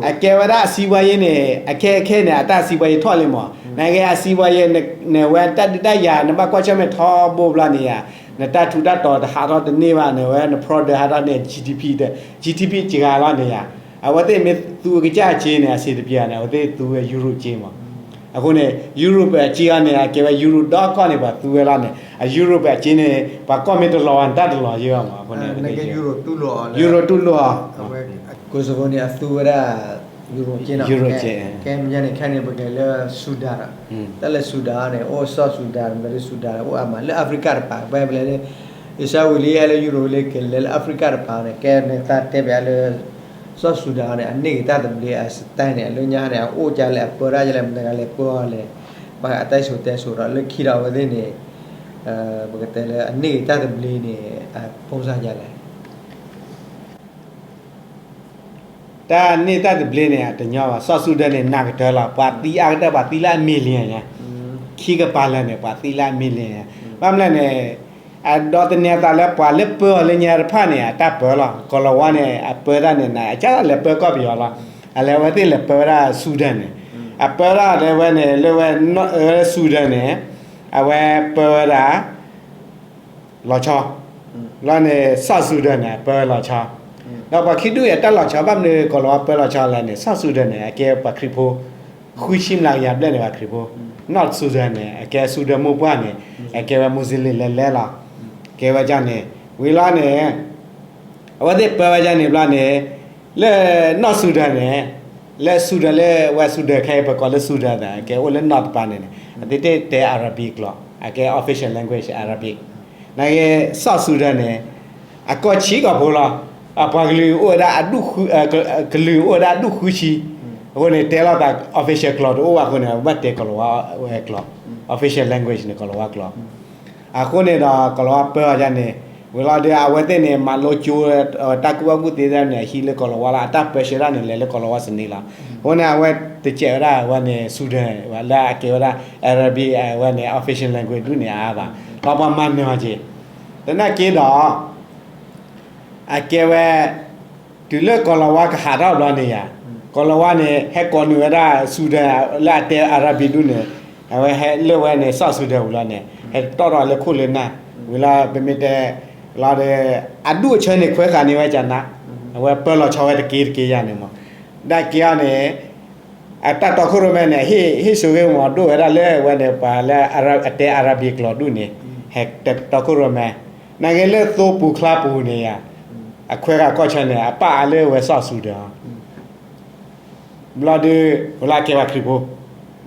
အကဲဝဲဒၣ်အစီးပွားရေးန့ၣ် အခဲအခဲန့ၣ် အတၢ်စီးပွားရေးထီၣ်လံမး နကဲအစံးဝဲယဲ နဝဲတၢ်ဒုးတၢ်ယၤ နဘၣ်ကွၢ်ဆၢၣ်မဲာ်ထီဘိဘျီန့ၣ်ဧါ, နတၢ်ထူးတၢ်တီၤတဟးထီၣ်တန့ၢ်ဘၣ်, နဝဲန product ဟးထီၣ်န့ၣ် GDP တ GDP စှၤလီၤန့ၣ်ဧါ. အဝဲသ့ၣ်မ့ၢ်သူအကစၢ်အစ့န့ၣ် အဆံးတပျၢၤန့ၣ် အဝဲသ့ၣ်သူဝဲ Europe စ့မး. အဃိန့ၣ် Europe အစ့အီၤန့ၣ် အကဲဝဲ Europe ဒီကီၢ်န့ၣ် ပှၤသူဝဲလီၤန့ၣ် အ Europe အစ့န့ၣ် ပှၤကီၢ်မ့ၢ်တလီၤဘၣ်န့ၣ် တၢ်တလီၤယဲဘၣ်မး. အဃိန့ၣ် Europe တူၣ်လိာ်အီၤ, Europe တူၣ်လိာ်အီၤ Kosovo န့ၣ် အသူဝဲဒၣ် Euro က့နီၤ, Euro က့, ကဲမ့ၢ်န့ၣ် ခဲန့ၣ် ပကလဲၤလၢ Sudan ဒီး, တၢ်လၢ Sudan န့ၣ် အိၣ် South Sudan မ့ၢ်လၢ Sudan အိၣ်အါမး လၢ Africa တပၤ ပလဲၤလၢ အ့ရှါဝံၤလံ ဟဲလၢ Europe လံ ကလဲၤလၢ Africa တပၤန့ၣ် ကဲန့ၣ် သးတဲပျးလၢ South Sudan န့ၣ် အန့ၢ်က့ၤတၢ်သဘျ့အ style န့ၣ် အလၢညါန့ၣ် အအိၣ်ကလဲၣ် အပၢတၢ်ကလဲၣ် မတၤတဂၤလဲၤပၢအီၤလဲၣ်, ပှၤအတၢ်စံၣ်စိၤတဲစိၤဒီး လၢခံဒီးအဝဲသ့ၣ်န့ၣ် ပကတဲလၢ အန့ၢ်က့ၤတၢ်သဘျ့န့ၣ် အ ပုံစံ ကလဲၣ်. တၢ်န့ၢ်တၢ်သဘျ့န့ၣ် အတညီဘၣ်. South Sudan န့ၣ် နးကတၢၢ်လီၤ. ပှၤသံအါကတၢၢ် ပှၤသံလၢအ million ညါ, ခံကပၤလၢာ်န့ၣ် ပှၤသံလၢအ million ညါ. ဘၣ်မနုၤလဲၣ်န့ၣ် အဒိးသန့ၤအသးလၢပှၤလၢပၢအီၤလၢညါတဖၣ်န့ၣ် အတၢ်ပၢလီၤ. ကီၤလၤဝါန့ၣ် အပၢတၢ်န့ၣ် အကစၢ်လဲၤပၢကီၢ်ပယီၤလီၤ. အလဲၤအဝဲသ့ၣ်လဲၤပၢဝဲဒၣ် Sudan န့ၣ်, အပၢဒၣ်လၢဝဲန့ၣ် လၢဝဲ Sudan န့ၣ် အဝဲပၢဝဲဒၣ် လီၤဆီ, လီၤန့ၣ် South Sudan န့ၣ် အပၢဝဲလီၤဆီ. ဒီးပှၤခံဒူၣ်အံၤ တၢ်လီၤဆီ ဘၣ်မနုၤကီၤလၤဝါပၢလီၤဆီလဲၣ်န့ၣ် South Sudan န့ၣ် အကဲပှၤခရံာ်ဖိ ဃုဆံမျးကယၤဘျဲၣ်န့ၣ် ပှၤခရံာ်ဖိ, North Sudan န့ၣ် အကဲ Sudan မိၢ်ပှၢ်န့ၣ် အကဲဝဲ Muslim လဲၤလဲၤလီၤ. ကဲဝဲဒၣ်န့ၣ် ဝံၤလီၤန့ၣ် အဝဲသ့ၣ်ပၢဝဲဒၣ်န့ၣ်ဘျီန့ၣ် လၢ North Sudan န့ၣ် လၢ Sudan လၢဝဲ Sudan ခဲအံၤ ပကိးလၢ Sudan သး အကဲအိၣ်လၢ North တပၤန့ၣ်န့ၣ် အသ့ၣ်တဲ Arabic ကျိာ် အကဲ official language Arabic. နာ်က့ South Sudan န့ၣ် အကီၢ်ဆံးကီၢ်ဖိလီၤ. အပှၤကလုာ်အိၣ်ဝဲဒၣ်အဒူၣ်ဃု, ကလုာ်အိၣ်ဝဲဒၣ်အဒူၣ်ဃုဆံ, အဃိန့ၣ် တဲလိာ်သး official ကျိာ်တအိၣ်ဘၣ်အဃိန့ၣ် ဘၣ်တဲကီၤလၤဝါဝဲကျိာ်, official language န့ၣ် ကီၤလၤဝါကျိာ်. အဃိန့ၣ်ဒီး ကီၤလၤဝါပၢအီၤဒ်န့ၣ်, ဝံၤလီၤဒီး အဝဲသ့ၣ်န့ၣ် မၤလိကၠိ တၢ်ကူၣ်ဘၣ်ကူၣ်သ့ဒ်န့ၣ် အဟံးလၢကီၤလၤဝါလီၤ. အတၢ်ပၢဆှၢတၢ်န့ၣ် လဲၤလၢကီၤလၤဝါစနံလီၤ. အဃိန့ၣ် အဝဲတစဲးဝဲဒၣ်ဝဲန့ၣ် Sudan လၢအကဲဝဲဒၣ် Arabic ဝဲန့ၣ် official language ဒူၣ်န့ၣ်အါဘၣ်. ဒီးပှၤမၤနၢၤအီၤက့ၤ, သနာ်က့ဒီး အကဲဝဲ တုၤလၢကီၤလၤဝါကဟးထီၣ်ဘျီန့ၣ်ယါ, ကီၤလၤဝါန့ၣ် ဟဲကိးနုာ်ဝဲဒၣ် Sudan လၢအတဲ Arabic ဒူၣ်န့ၣ်, အဝဲဟဲလၢဝဲန့ၣ် South Sudan ဝံၤလီၤန့ၣ် ဟဲတီၣ်ထီၣ်လၢခိၣ်လၢနၢ်, ဝံၤလီၤပမ့ၢ်တဲလီၤဒီး အဒူၣ်အဆၢန့ၣ် ခွဲးဃာ်န့ၢ်ဝဲကနါ, အဝဲပၢလီၤဆီဝဲတက့ၢ်တက့ၢ်ယါန့ၣ်မး, ဒၣ်က့ၤအီၤန့ၣ် အတၢ်တီခိၣ်ရိၣ်မဲန့ၣ် ဟ့ၣ်ဆိၣ်ဂ့ၤမၤဒိၣ်ဝဲဒၣ်လၢဝဲန့ၣ် ပှၤလၢအတဲ Arabic ကျိာ်ဒူၣ်န့ၣ် ဟဲတီခိၣ်ရိၣ်မဲ, နာ်က့လၢသိပူၤချါပူၤန့ၣ်ယါ, အခွဲးဃာ်ကီၢ်ဆၢန့ၣ် အပာ်အါလၢဝဲ South Sudan ဘျီဒီး ဝဲလၢအကဲပှၤခရံာ်ဖိ,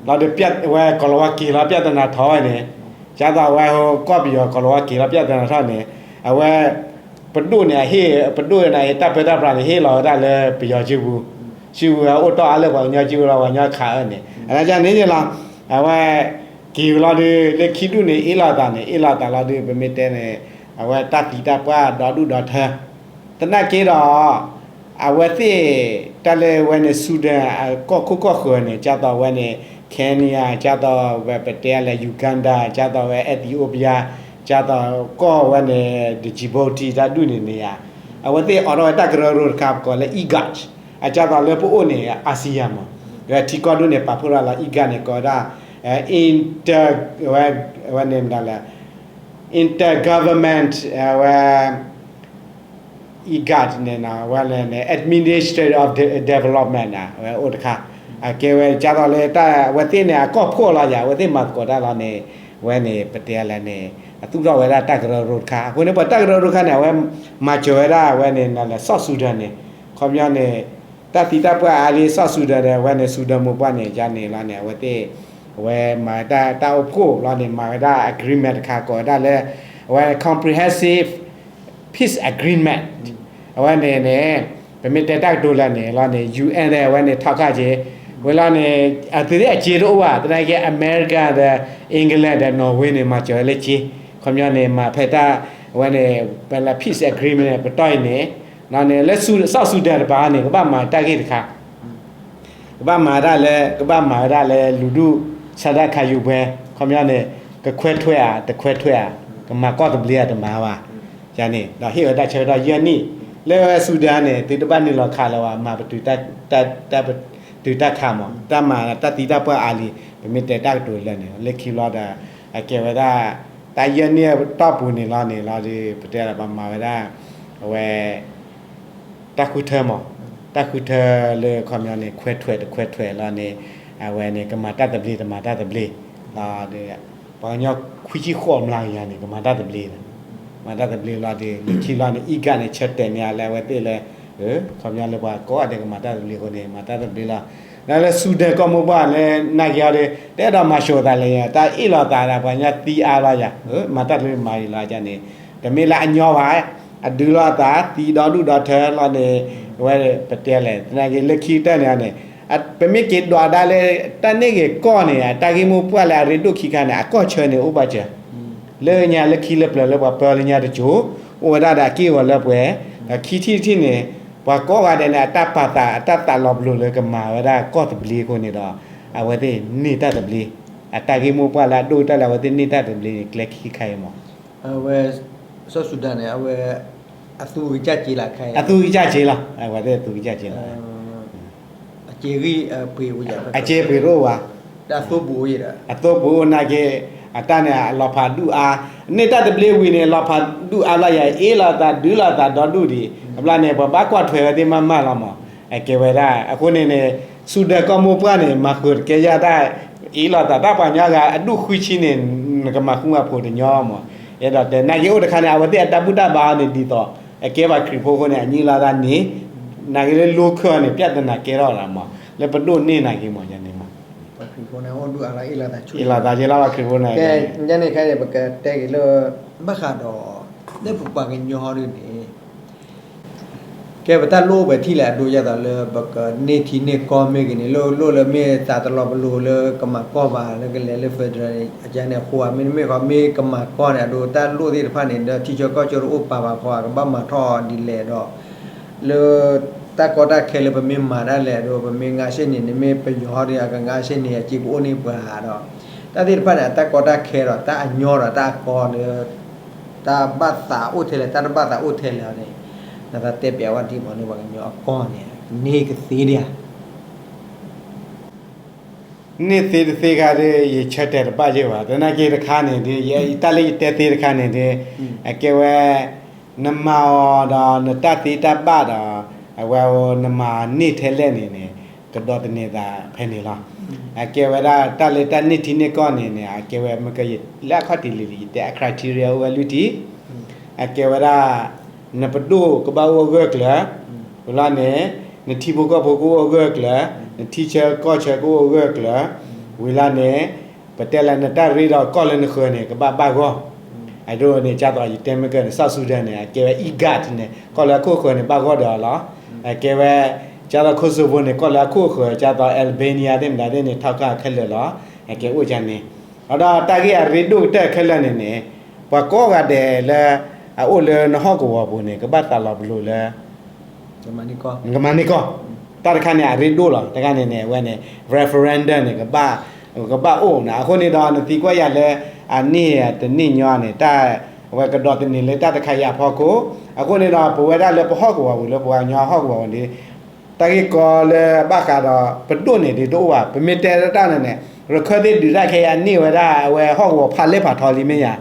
ဘျီဒီးဝဲကီၤလၤဝါက့ၤလီၤ ပြဿနာထီၣ်ဝဲန့ၣ်, ကၢ်သိးဝဲဟိကီၢ်ပယီၤကီၤလၤဝါက့ၤလီၤ ပြဿနာထီၣ်န့ၣ်, အဝဲ ပဒိၣ်န့ၣ် အဟ့ၣ် ပဒိၣ်န့ၣ် တၢ်ပၢတၢ်ပြးန့ၣ် ဟ့ၣ်လီၤဝဲဒၣ်လၢပယီၤစုပူၤ, စုပူၤအိၣ်တီၢ်အါလၢပှၤကညီစုပူၤလီၤ ပှၤကညီခးအၢန့ၣ် အန့ၣ်န့ၣ်လီၤ. အဝဲက့ၤလီၤဒီး လၢခံဒူၣ်န့ၣ် အ့ၣ်လိာ်သးန့ၣ် အ့ၣ်လိာ်သးလီၤဒီး ပမ့ၢ်တဲန့ၣ် အဝဲတၢ်သံတၢ်ပှၢ်ဒီဒူၣ်ဒီထၢ သနာ်က့ဒီး အဝဲသ့ၣ် တၢ်လၢဝဲန့ၣ် Sudan အကီၢ်ခိၣ်ကီၢ်ဃၢၤန့ၣ် ကၢ်သိးဝဲန့ၣ် Kenya ကၢ်သိးဝဲပတဲလဲၣ် Uganda ကၢ်သိးဝဲ Ethiopia ကၢ်သိးကီၢ်ဝဲန့ၣ် Djibouti တၢ်ဒူၣ်န့ၣ်န့ၣ်ဧါ, အဝဲသ့ၣ်အိးထီၣ်ဝဲတၢ်ကရၢကရိတခါ ပကိးလၢ IGAD အကၢ်သိးလၢပအိၣ်န့ၣ် ASEAN မး, ထံကီၢ်ဒူၣ်န့ၣ် ပာ်ဖှိၣ်ထီၣ်လီၤ IGAD န့ၣ် ကိးဝဲဒၣ် inter ဝဲ ဝဲန့ၣ်မတၤလဲၣ် intergovernment ဝဲ IGAD န့ၣ် ဝဲန့ၣ် administrative development ဝဲအိၣ်တခါ, အကဲဝဲကၢ်သိးလၢတၢ် အဝဲသ့ၣ်န့ၣ် အကီၢ်ဖှိၣ်လီၤယါ အဝဲသ့ၣ်မၤသကိးတၢ်လီၤန့ၣ်, ဝဲန့ၣ် ပတဲလဲၣ်န့ၣ် အသူၣ်ထီၣ်ဝဲဒၣ်တၢ်ကရၢကရိတခါ, အဃိန့ၣ် ပှၤတၢ်ကရၢကရိတခါန့ၣ် အဝဲမၤစၢၤဝဲဒၣ် အဝဲန့ၣ် South Sudan န့ၣ်, ခီပညီန့ၣ် တၢ်သံတၢ်ပှၢ်အါလံ South Sudan ဒီး အဝဲန့ၣ် Sudan မိၢ်ပှၢ်န့ၣ် ယါန့ၣ်လီၤန့ၣ် အဝဲသ့ၣ် အဝဲမၤတၢ် တၢ်အိၣ်ဖှိၣ်လီၤန့ၣ် မၤဝဲဒၣ် agreement တခါ ကိးဝဲဒၣ်လၢ အဝဲ comprehensive peace agreement အဝဲန့ၣ်န့ၣ် ပမ့ၢ်တဲတၢ်ကတိၤလၢန့ၣ်လီၤန့ၣ် UN န့ၣ် အဝဲန့ၣ် ထောက်ခံက့ၤ, ဝဲလီၤန့ၣ် အသုးသ့ၣ်အစ့တအိၣ်ဘၣ် သနာ်က့ America ဒီး England ဒီး Norway န့ၣ် မၤစၢၤဝဲလၢစ့, ခီပညီန့ၣ် မၤဖဲတၢ် အဝဲန့ၣ် ပလၢ peace agreement န့ၣ် ပတီၢ်အံၤန့ၣ်, န့ၣ် လၢ South Sudan တပၤန့ၣ် ကဘၣ်မၤတၢ်ဂ့ၢ်တခါ ကဘၣ်မၤဒၣ်လၢ ကဘၣ်မၤဝဲဒၣ်လၢ လူၤဒူၣ် ဆန္ဒခံယူပွဲ ခီပညီန့ၣ် ကခွဲးထွဲဧါ တခွဲးထွဲဧါ ကမၤကီၢ်သဘျ့ဧါ တမၤဘၣ်, ယါန့ၣ် ဒီးဟ့ၣ်ဝဲတၢ်ဆၢကတီၢ်ယဲၢ်နံၣ်, လၢ Sudan န့ၣ် သုတဘၣ်နုာ်လီၤခးလၢၤဘၣ် မၤပတုာ်တၢ်ခးမး တၢ်မၤတၢ်သံတၢ်ပှၢ်အါလံ ပမ့ၢ်တဲတၢ်ကတိၤလၢာ်န့ၣ် လၢခံဘျီဒီး အကဲဝဲဒၣ် တၢ်ယဲၢ်န့ၢ်တီၢ်ပူၤန့ၣ်လီၤန့ၣ်လီၤဒီး ပတဲလၢပမၤဝဲဒၣ် အဝဲ တၢ်ဃုထၢမး, တၢ်ဃုထၢလၢခီပညီန့ၣ် ခွဲးထွဲးတခွဲးထွဲးလီၤန့ၣ် အဝဲန့ၣ် ကမၤတၢ်သဘျ့တမၤတၢ်သဘျ့လီၤဒီး ပှၤကညီခွံဆံဃိးမျးကယၤန့ၣ် ကမၤတၢ်သဘျ့လီၤ. မၤတၢ်သဘျ့လီၤဒီး လၢခံလီၤန့ၣ် အံၤကၣ်န့ၣ် ဆၢတဲာ်န့ၢ်အလၢအဝဲသ့ၣ်လၢ ခီပညီလၢပှၤကိးဂၤဒဲးကမၤတၢ်သဘျ့အဃိန့ၣ် မၤတၢ်သဘျ့လီၤ. လၢ လၢ Sudan ကီၢ်မိၢ်ပှၢ်လၢနာ်က့ၤအီၤဒီး တအဲၣ်ဒိးမၤၡိၤသးလၢၤ တၢ်အ့ၣ်လိာ်သးဒီးပှၤကညီသံအါလီၤယၤ မၤတၢ်သဘျ့မၤအံၤလီၤန့ၣ် တမ့ၢ်လၢအညီဘၣ်, အဒုးလိာ်သး သံဒီဒူၣ်ဒီထၢလီၤန့ၣ် ဝဲပတဲလဲၣ် သနာ်က့လၢခံကတၢၢ်န့ၣ်န့ၣ် ပမ့ၢ်က့ၤဒွးဒၣ်လၢ တၢ်န့ၢ်ဂ့ၤကီၢ်န့ၣ် တၢ်ဂ့ၢ်မိၢ်ပှၢ်လၢအရ့ဒိၣ်ခံခါန့ၣ် အကီၢ်ဆၢန့ၣ်အိၣ်ဘၣ်စၢၤ လၢညါလၢခံလၢပျၢၤလၢပှၤပၢလၢညါတစိၤ အိၣ်ဝဲဒၣ်ဒီးအက့ၢ်အဂီၤလၢပှဲၤ, ဒီးခံထံၣ်တထံၣ်န့ၣ် ပှၤကိးဂၤဒဲးန့ၣ် အတၢ်ပာ်သး အတၢ်သးလီၤပလိာ်လၢကမၤဝဲဒၣ်ကီၢ်သဘျ့အဃိန့ၣ်ဒီး အဝဲသ့ၣ်န့ၢ်တၢ်သဘျ့, အတၢ်ဂ့ၢ်မိၢ်ပှၢ်လၢအဒိၣ်ကတၢၢ်လၢအဝဲသ့ၣ်န့ၢ်တၢ်သဘျ့န့ၣ် ကျဲခံခါအံၤမး အဝဲ South Sudan န့ၣ် အဝဲ အသူကစၢ်က့လီၤခါအံၤ အသူကစၢ်က့လီၤ အဝဲသ့ၣ်အသူကစၢ်က့လီၤ အစ့ဂံၢ်ပှ့ၤအိၣ်ယၤ အစ့ပှ့ၤတအိၣ်ဘၣ်, အသိပူၤအိၣ်ယဲဒီး အသိပူၤအိၣ်နာ်က့ၤ အတၢ်န့ၣ် အလီၤဖးဒူၣ်အါ, န့ၢ်တၢ်သဘျ့ဝံၤန့ၣ် လီၤဖးဒူၣ်အါလီၤယၤ အ့ၣ်လိာ်သးဒုးလိာ်သးဒီဒူၣ်ဒံး, အဘျီန့ၣ် ပှၤဘၣ်ကွၢ်ထွဲဝဲသ့ၣ်မးမးလီၤမး, အကဲဝဲဒၣ် အဃိန့ၣ်န့ၣ် Sudan ကီၢ်မိၢ်ပှၢ်န့ၣ် မၤဃုာ်တကဲယၢ်တၢ် အ့ၣ်လိာ်သးတၢ်ပှၤကညီဂၤ အဒူၣ်ဃုဆံန့ၣ် နကမၤဃူမၤဖိးတညီမး, အဲၣ်ဒိးတဲ နာ်က့ၤအိၣ်တခါန့ၣ် အဝဲသ့ၣ်အတၢ်ဘူၣ်တၢ်ဘါအီၤန့ၣ်ဒ်သိး အကဲပှၤခရံာ်ဖိအဃိန့ၣ် အညံၣ်လီၤသးန့ၣ်, နာ်က့ၤလၢလိခၢၣ်အီၤန့ၣ် ပြဿနာကဲထီၣ်ဒၣ်မး, လၢပဒိၣ်န့ၢ်နာ်က့ၤမးန့ၣ်မး, အ့ၣ်လိာ်သးက့လီၤပှၤခရံာ်ဖိန့ၣ်, ကဲန့ၣ်ခါန့ၣ် ပကတဲက့ၤလၢ ဘၣ်ဃးဒီး လၢပပှၤကညီဒ်န့ၣ် ကဲပတၢ်လိၣ်အိၣ်ပှဲၤထံၣ်လဲၣ် အဒိဒ်သိးလၢ ပကန့ၢ်ထံန့ၢ်ကီၢ်မ့ၢ်ဂ့ၤန့ၣ် လိၣ်လိၣ်လၢမ့ၢ်သးတလီၤပလိာ်လၢ ကမၤကီၢ်ဘၣ် လၢကလဲၤလၢ federal န့ၣ် အကန့ၣ်အဃိ မ့တမ့ၢ်ဃီ မ့ၢ်ကမၤကီၢ်န့ၣ် အဒိတၢ်လိၣ်သ့ၣ်တဖၣ်န့ၣ် ဒီးထံဆၢကီၢ်ဆၢတအိၣ်ပာ်ဘၣ်ဃီ ကဘၣ်မၤထီၣ်ဒ်လဲၣ်ဒီး လၢ တၢ်ကီတၢ်ခဲလၢပမ့ၢ်မၤဒၣ်လဲာ်ဒီး ပမ့ၢ်ငါစ့ၢ်န့ၣ် နမ့ၢ်ပယီၤဒီး အကငါစ့ၢ်န့ၣ် အစ့ကအိၣ်န့ၢ်ပှၤဒီး တၢ်သ့ၣ်တဖၣ်န့ၣ် အတၢ်ကီတၢ်ခဲဒီး တၢ်အညီဒီးတၢ်အကီလၢ တၢ်ဘၣ်သးအိၣ်ထဲလဲၣ် တၢ်တဘၣ်သးအိၣ်ထဲလဲၣ်န့ၣ် နသးတဲပျးဝဲဒ်မးလၢပှၤကညီအကီၢ်န့ၣ် န့ၢ်ကသ့ဒံးဧါ န့ၢ်သ့တသ့ခါဒီး ယဆၢတဲာ်တဘၣ်ယဲၢ်ဘၣ် သနာ်က့တခါန့ၣ်ဒီး ယတၢ်လၢယတဲသ့တခါန့ၣ်ဒီး အကဲဝဲ နမၤအီၤဒီးနတၢ်သ့တၢ်ဘၣ်ဒီး အဝဲနမၤန့ၢ်ထဲလဲၣ်န့ၣ်န့ၣ် ကဒီးသန့ၤသးဖဲန့ၣ်လီၤ. အကဲဝဲဒၣ်တၢ်လၢတၢ်န့ၢ်ထံန့ၢ်ကီၢ်န့ၣ်န့ၣ် အကဲဝဲမ့ၢ်ကယလၢအခီၣ်ထံးလံၤလံၤ ယတဲအ criteria အိၣ်ဝဲလွံၢ်ထံၣ် အကဲဝဲဒၣ် နပဒိၣ်ကဘၣ်အိၣ်အဂၢၢ်ကျၢၤ, ဝံၤလီၤန့ၣ် နထံဖိကီၢ်ဖိကအိၣ်အဂၢၢ်ကျၢၤ, နထံဆၢကီၢ်ဆၢကအိၣ်အဂၢၢ်ကျၢၤ, ဝံၤလီၤန့ၣ် ပတဲလၢနတၢ်ရ့ဒီးကီၢ်လၢနဃၢၤန့ၣ် ကဘၣ်ဘၣ်ဂီၢ်, အဒိန့ၣ် ကၢ်သိးယတဲမ့ၢ်ကၢၢ်န့ၣ် South Sudan န့ၣ် အကဲဝဲ IGAD န့ၣ် ကီၢ်လၢအခိၣ်ဃၢၤန့ၣ် ဘၣ်ဂီၢ်ဒီးအီၤလီၤ. အကဲဝဲ ကၢ်သိး Kosovo န့ၣ် ကီၢ်လၢအခိၣ်ဃၢၤ ကၢ်သိး Albania သ့ၣ်မတၤသ့ၣ်န့ၣ် ထီၣ်ခၢၣ်ခဲလၢာ်လီၤ. အကဲအိၣ်ကန့ၣ် ဒီးတၢ်ဂ့ၢ်အရ့ဒိၣ်ကတၢၢ်ခဲလၢာ်န့ၣ်န့ၣ် ပှၤကိးဂၤဒဲးလၢ အအိၣ်လၢနဟီၣ်ကဝီၤပူၤန့ၣ် ကဘၣ်သးလီၤပလိာ်လၢ နကမၤန့ၢ်ကီၢ်, တၢ်တခါန့ၣ် အရ့ဒိၣ်လီၤ. တခါန့ၣ်န့ၣ် အဝဲန့ၣ် referendum န့ၣ် ကဘၣ် ကဘၣ်အိၣ်န့ၣ် အဃိန့ၣ်ဒီး နသံကွၢ်ယၤလၢ အန့ၢ်တန့ၢ်ညီန့ၣ် တၢ် အဝဲကဒီးသန့ၤလၢတၢ်တခါယၤဖီခိၣ်, အဃိန့ၣ်ဒီး ပဝဲဒၣ်လၢပဟီၣ်ကဝီၤပူၤလၢပှၤကညီဟီၣ်ကဝီၤပူၤန့ၣ် တၢ်ဂ့ၢ်ကီလၢဘၣ်ဃးဒီး ပဒိၣ်န့ၣ်ဒ်တအိၣ်ဘၣ်. ပမ့ၢ်တဲတၢ်န့ၣ်န့ၣ် ရခၢၣ်သ့ၣ်ဒုးတၢ်ခဲအံၤ အန့ၢ်ဝဲဒၣ်အဝဲဟီၣ်ကဝီၤဖးလဲၢ်ဖးထီလံမ့ၢ်ဧါ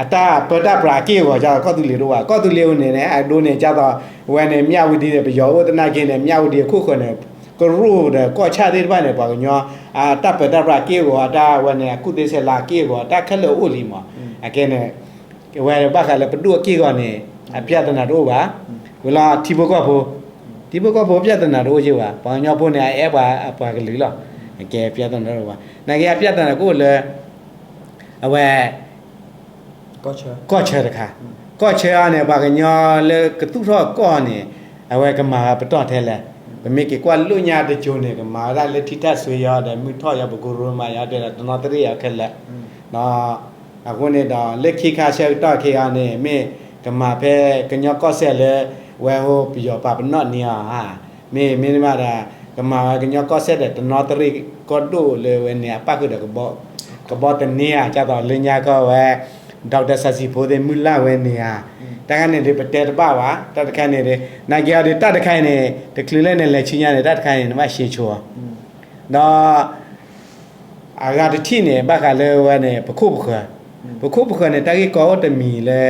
အတၢ်ပၢတၢ်ပြးအက့ၢ်အဂီၤ ကၢ်သိးကီၢ်သူလ့ၤတအိၣ်ဘၣ်. ကီၢ်သူလ့ၤအိၣ်န့ၣ်န့ၣ် အဒိန့ၣ် ကၢ်သိး ဝဲန့ၣ် မြဝတီ န့ၣ် ပယီၤအိၣ်သနာ်က့န့ၣ် မြဝတီ အခိၣ်ဃၢၤန့ၣ် ကရူၢ်ဒီးကီၢ်ဆၣ်သ့ၣ်တဖၣ်န့ၣ် ပှၤကညီ အတၢ်ပၢတၢ်ပြးအက့ၢ်အဂီၤ အတၢ်ဝဲန့ၣ် အကူၣ်သ့ဆဲးလၤအက့ၢ်အဂီၤ တၢ်ခဲလၢာ်အိၣ်လံမး. အကဲန့ၣ် ဝဲဘၣ်ဃးလၢပဒိၣ်အက့ၢ်အဂီၤန့ၣ် အပြဿနာတအိၣ်ဘၣ်. ဝံၤလီၤထံဖိကီၢ်ဖိ, ထံဖိကီၢ်ဖိပြဿနာတအိၣ်က့ၢ်ဘၣ်. ပှၤကညီဖိန့ၣ် အအဲၣ်ပှၤအပှၤကလုာ်လီၤ. အကဲပြဿနာတအိၣ်ဘၣ်. နာ်က့အပြဿနာကအိၣ်လၢ အဝဲ ကီၢ်ဆၢတခါ, ကီၢ်ဆၢအံၤန့ၣ် ပှၤကညီလၢကသူၣ်ထီၣ်ကီၢ်န့ၣ် အဝဲကမၤဝဲပတီၢ်ထဲလဲၣ်. ပမ့ၢ်က့ၤကွၢ်လၢညါတစိၤန့ၣ် ကမၤဝဲဒၣ်လၢထံထၣ်စွ့ယီၤဒီး မုၢ်ထီၣ်ယီၤ ပကရူၢ်မၤယီၤ တဲဒီးတနီသရံၣ်အီၤခဲလၢာ် အဃိန့ၣ်ဒီး လၢခံခါဆၢကတီၢ်ခဲအံၤန့ၣ် မ့ၢ်ကမၤဖဲကညီကီၢ်စဲၣ်လၢ ဝဲဟိပယီၤပာ်ပနီၣ်န့ၢ်အီၤဧါ, မ့ၢ်မ့ၢ်မးဒီး ကမၤဝဲကညီကီၢ်စဲၣ်ဒီးတနီသရံၣ်ကီၢ်ဒိၣ်လၢဝဲန့ၣ် အပၣ်ဃုာ်ဒီး ကဘီသန့ဧါ ကၢ်သိးလၢညါကီၢ်ဝဲ ဒီကတၢၢ်စၤစံဖိသ့ၣ်မုၢ်လၢ်ဝဲန့ၣ်ဧါ. တၢ်တခါန့ၣ်ဒီး ပတဲတဘၣ်ဘၣ်. တၢ်တခါန့ၣ်ဒီး နာ်က့အီၤဒီး တၢ်တခါအံၤန့ၣ် တချုးလၢနလဲၤဆူညါန့ၣ် တၢ်တခါအံၤန့ၣ် နဘၣ်ရှဲဆိအီၤ ဒီး အဂၤတထံၣ်န့ၣ် ဘၣ်ဃးလၢဝဲန့ၣ် ပခိၣ်ပဃၢၤ, ပခိၣ်ပဃၢၤန့ၣ် တၢ်ဂ့ၢ်ကီအိၣ်တမံၤလၢ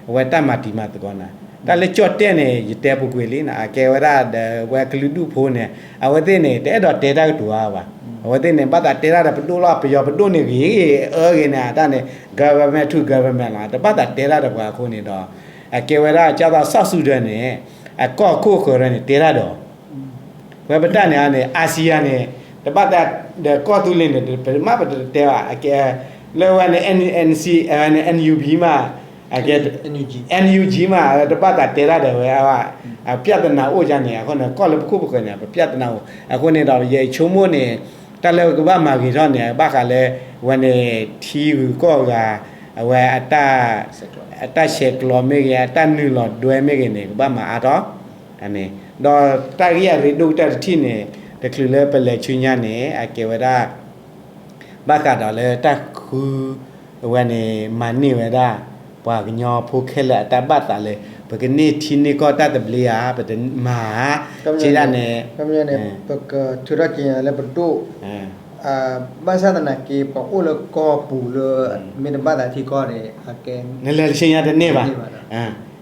အဝဲတၢ်မၤတံၤမၤသကိးနၤ, တၢ်လၢကၠီၣ်တဲၣ်န့ၣ် ယတဲပူၤကွံာ်လံနၤ, အကဲဝဲဒၣ်ဒီး ဝဲကလုာ်ဒူၣ်ဖိန့ၣ် အဝဲသ့ၣ်န့ၣ် တအဲၣ်ဒိးတဲတၢ်ကတိၤအါဘၣ်, အဝဲသ့ၣ်န့ၣ် ဘၣ်သးတဲတၢ်ဒီးပဒိၣ်လီၤ, ပယီၤပဒိၣ်န့ၣ်ဂ့ၤဂ့ၤအၢဂ့ၤန့ၣ် အတၢ်န့ၣ် government to government လီၤ, တဘၣ်သးတဲတၢ်ဒီးပှၤအဃိန့ၣ်ဒီး အကဲဝဲဒၣ် ကၢ်သိးစီၤစူၤဒၢၣ်န့ၣ် အကီၢ်ခိၣ်ဃၢၤန့ၣ် တဲတၢ်ဒီး ဝဲပတၢ်န့ၣ်န့ၣ် အၤစံယၤန့ၣ် တဘၣ်တၢ်ဒီးကီၢ်သူလ့ၤန့ၣ် ပမ့ၢ်ပတတဲဘၣ်, အကဲ လၢဝဲန့ၣ် NC ဝဲန့ၣ် NUG မး, အကဲ NUG မး တဘၣ်သးတဲတၢ်ဒီးဝဲ, အပြဿနာအိၣ်ဒ်န့ၣ် အဃိန့ၣ် ကီၢ်လၢပခိၣ်ပဃၢၤန့ၣ် ပပြဿနာအိၣ်, အဃိန့ၣ်ဒီး ယဆိကမိၣ်န့ၣ် တၢ်လၢကဘၣ်မၤဂ့ၤထီၣ်န့ၣ် ဘၣ်ဃးလၢ ဝဲန့ၣ် ထံဂုၤကီၢ်ဂၤ အဝဲ အတၢ်ဆဲးကျိးမ့ၢ်ဂ့ၤ အတၢ်နုာ်လီၤဒွဲမ့ၢ်ဂ့ၤန့ၣ် ကဘၣ်မၤအါထီၣ် န့ၣ်, ဒီးတၢ်ဂ့ၢ်အရ့ဒိၣ်ကတၢၢ်တထံၣ်န့ၣ် တချုးလၢပလဲၤဆူညါန့ၣ် အကဲဝဲဒၣ် ဘၣ်ဃးဒီးလၢတၢ်ဃု အဝဲန့ၣ် မၤန့ၢ်ဝဲဒၣ် ပှၤကညီဖိခဲလၢာ်အတၢ်ဘၣ်သးလၢ ပကန့ၢ်ထံန့ၢ်ကီၢ်တၢ်သဘျ့ဧါ, ပတမၤဧါ, ကဒၣ်န့ၣ် ပကထုးထီၣ်က့ၤလၢပဒိၣ် ဘၣ်ဆၣ်သနာ်က့ ပှၤအိၣ်လၢကီၢ်ပူၤလၢ မ့ၢ်တဘၣ်သးထံကီၢ်န့ၣ် နလဲၤဆူညါတန့ၢ်ဘၣ်,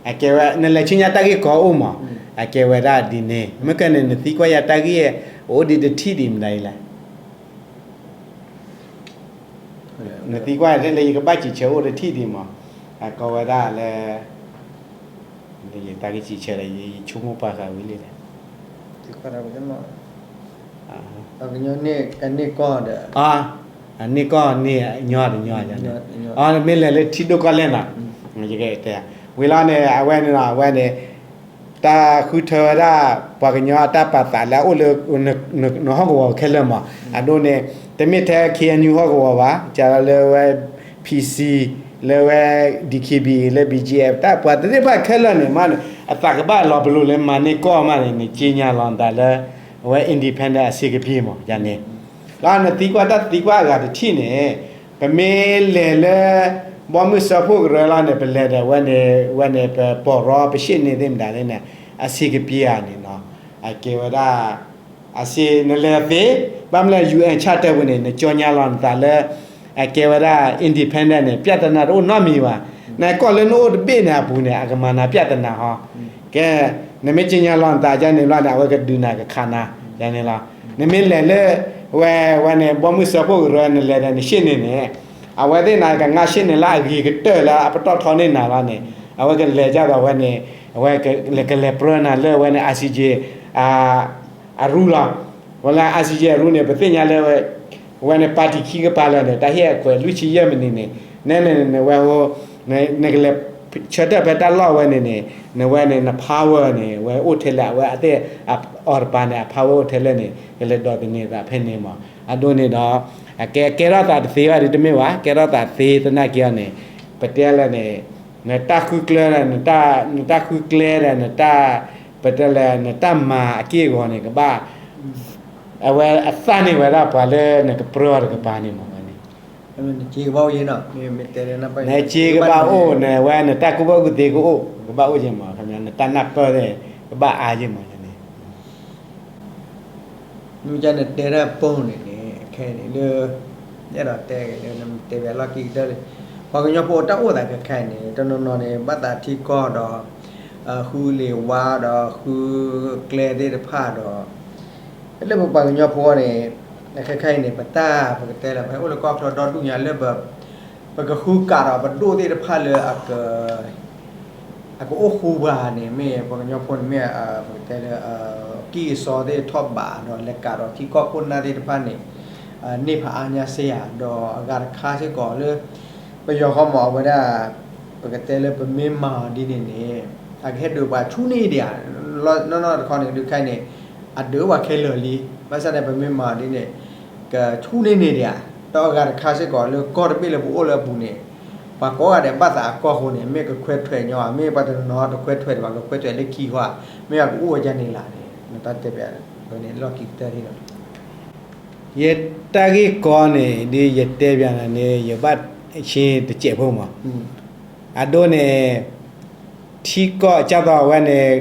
အကဲဝဲ နလဲၤဆူညါတၢ်ဂ့ၢ်ကီအိၣ်မး, အကဲဝဲဒၣ်ဒ်န့ၣ် မ့ၢ်ကဲန့ၣ် နသံကွၢ်ယၤတၢ်ဂ့ၢ် အိၣ်ဒံးတထံၣ်ဒံးမတၤအံၤလဲၣ် နသံကွၢ်ထဲလၢယကဘၣ်စံးဆၢအိၣ်တထံၣ်ဒံးမး, အကီဝဲဒၣ်လၢ ယတၢ်ဂ့ၢ်စံးဆၢဒီး ယဆိကမိၣ်ပာ်ဃာ်ဝံၤလံလဲၣ်, ကညီန့ၢ်ကီၢ်ဒီး န့ၢ်ကီၢ်န့ၢ်ညီတညီန့ၣ်, မ့ၢ်လဲၤလၢထံဒိၣ်ကီၢ်လဲၢ်နီၤ, ယကတဲ ဝံၤလီၤန့ၣ် အဝဲန့ၣ်လီၤ အဝဲန့ၣ် တၢ်ဃုထၢဝဲဒၣ် ပှၤကညီအတၢ်ပာ်သးလၢအအိၣ်လၢ နဟီၣ်ကဝီၤခဲလၢာ်မး, အဒိန့ၣ် တမ့ၢ်ထဲ KNU ဟီၣ်ကဝီၤဘၣ်, ကလၢဝဲ PC လၢဝဲ DKBA လၢ BGF တၢ်ပှၤသ့ၣ်တဖၣ်ခဲလၢာ်န့ၣ်မးန့ၣ် အသးကဘၣ်လီၤပလိာ်လၢမၤန့ၢ်ကီၢ်မးန့ၣ် နက့ညါလီၤနသးလၢ အဝဲ independent အဆံးကပံာ်မး ယၤန့ၣ် လီၤနသံကွၢ်တၢ်သံကွၢ်အဂၤတထံၣ်န့ၣ် ပမ့ၢ်လဲၤလၢ ဘီမုၢ်စၢဖှိၣ်ကရၢလီၤန့ၣ် ပလဲၤဒီးဝဲန့ၣ် ဝဲန့ၣ် ပပိာ်ရီပရှ့ၣ်န့ၢ်သ့ၣ်မတၤသ့ၣ်န့ၣ် အဆံးကပံာ်ဧါန့ၣ်နီၤ, အကဲဝဲဒၣ် အဆံးနလဲၤသ့, ဘၣ်မနုၤလဲၣ် UN Charter ပူၤန့ၣ် နကၠီညါလီၤနသးလၢ အကဲဝဲဒၣ် independent န့ၣ် ပြဿနာတအိၣ်နီတမံၤဘၣ်, နကီၢ်လၢနအိၣ်တဘ့ၣ်န့ၣ်အပူၤန့ၣ် အကမၤနၤပြဿနာဟီ, ကဲ နမ့ၢ်က့ညါလီၤနသးယၤန့ၣ်ဘျီန့ၣ် အဝဲကဒုးနၤကခးနၤ ယၤန့ၣ်လီၤ, နမ့ၢ်လဲၤလၢ ဝဲ ဝဲန့ၣ် ဘီမုၢ်စၢဖှိၣ်ကရၢ နလဲၤဒီးနရှ့ၣ်န့ၢ်န့ၣ် အဝဲသ့ၣ်န့ၣ်ကငါရှ့ၣ်န့ၢ်လၢအပတီၢ်ထီန့ၢ်နၤလီၤန့ၣ် အဝဲကလဲၤကဒီးဝဲန့ၣ် အဝဲကလဲၤပြၢနၤလၢဝဲန့ၣ် ICJ အရူလီၤ, ဝဲလၢ ICJ အရူန့ၣ် ပသ့ၣ်ညါလၢ ဝဲန့ၣ် ပၣ်တံၣ်ခံကပၤလၢာ်န့ၣ် တၢ်ဟ့ၣ်အခွဲးလွံၢ်ဆံယဲၢ်မံးနံးန့ၣ် နဲန့ၣ် နဝဲ နကလဲၤဆၢထၢၣ်ဖဲတၢ်လီၢ်ဝဲန့ၣ်န့ၣ် နဝဲန့ၣ် န power န့ၣ် ဝဲအိၣ်ထဲလဲၣ် အဝဲအသ့ၣ် အီၤတပၤန့ၣ် အ power အိၣ်ထဲလဲၣ်န့ၣ် ကလဲၤဒိးသန့ၤသးဖဲန့ၣ်မး, အဒိန့ၣ်ဒီး အကဲ ကဲထီၣ်သးတသ့ဘၣ်ဒီးတမ့ၢ်ဘၣ် ကဲထီၣ်သးသ့သနာ်က့အီၤန့ၣ် ပတဲလၢန့ၣ် နတၢ်ဃုကျဲဒီး နတၢ်ဃုကျဲဒီး နတၢ် ပတဲလၢ နတၢ်မၤအက့ၢ်အဂီၤန့ၣ် ကဘၣ် အဝဲအသၣ်န့ၢ်ဝဲဒၣ်ပှၤလၢနကပြၢအီၤတကပၤန့ၣ်မးန့ၣ်, နက့ကဘၣ်အိၣ် နက့ကဘၣ်အိၣ်န့ၣ် ဝဲနတၢ်ကူၣ်ဘၣ်ကူၣ်သ့ကအိၣ် ကဘၣ်အိၣ်ယဲၢ်မး နတၢ်နၢ်ပၢၢ်သ့ၣ် ကဘၣ်အါယဲၢ်မးန့ၣ် မ့ၢ်ကနတဲတၢ်ပိၢ်န့ၣ်န့ၣ် ခဲအံၤန့ၣ်လၢ အဲၣ်ဒိးတဲဂ့ၤလၢနတဲဘၣ်လီၢ်ခံကတၢၢ်လံ, ပှၤကညီဖိတၢ်အိၣ်သးခဲခါအံၤန့ၣ် တနီၤနီၤန့ၣ် ဘၣ်သးထံကီၢ်ဒီး ဃုလ့ၤဝါဒီးဃုကျဲသ့ၣ်တဖၣ်ဒီး လၢပပှၤကညီဖိန့ၣ် ခဲခါအံၤန့ၣ် ပတၢ် ပကတဲလၢ ပဟဲအိၣ်လၢကီၢ်ချၢဒီဒူၣ်ညါလၢ ပကဃုကးဒီးပဒိၣ်သ့ၣ်တဖၣ်လၢ အကအိၣ်ဃူပှၤန့ၣ် မ့ၢ်ပှၤကညီဖိန့ၣ်မ့ၢ် ပကတဲလၢ ကံၢ်အစီသ့ၣ်ထီၣ်ဘးဒီး လဲၤကးဒီးထံကီၢ်ခိၣ်နၢ်သ့ၣ်တဖၣ်န့ၣ် န့ၢ်ဖးအါညါစ့ၢ်ဧါ ဒီးအဂၤတခါစ့ၢ်ကီးလၢ ပယီၤဃီမး အဝဲဒၣ် ပကတဲလၢပမ့ၢ်မၤအီၤဒ်န့ၣ်န့ၣ် အကဟဲဒုးပှၤဆူၣ်န့ၢ်ဒံးဧါ, နီၢ်နီၢ်တခီန့ၣ် ဒုးခဲအံၤန့ၣ် အဒုးပှၤခဲလၢာ်လံ, ဘၣ်ဆၣ်န့ၣ် ပမ့ၢ်မၤအီၤဒ်န့ၣ် ကဆူၣ်န့ၢ်န့ၢ်ဒံးဧါ, ဒီးအဂၤတခါစ့ၢ်ကီးလၢကီၢ်တဘ့ၣ်လၢပအိၣ်လၢအပူၤန့ၣ် ပှၤကိးဂၤဒဲးဘၣ်သးအကီၢ်အဃိန့ၣ် မ့ၢ်ကခွဲးထွဲးညီဧါ, မ့ၢ်ပှၤတနီၤတခွဲးထွဲးဒံးဘၣ် ကခွဲးထွဲးလၢခံဃီဧါ, မ့ၢ်အကအိၣ်ဝဲဒ်န့ၣ်လၢ်န့ၣ် နတၢ်တဲပျးန့ၣ် လီၢ်ခံကတၢၢ်န့ၣ်လီၤ. ယတၢ်ဂ့ၢ်ကီန့ၣ် ဒ်ယတဲပျးနၤန့ၣ် ယဘၣ်ဆ့တစဲးဖိမး, အဒိန့ၣ် ထံကီၢ်ကၢ်သိးဝဲန့ၣ်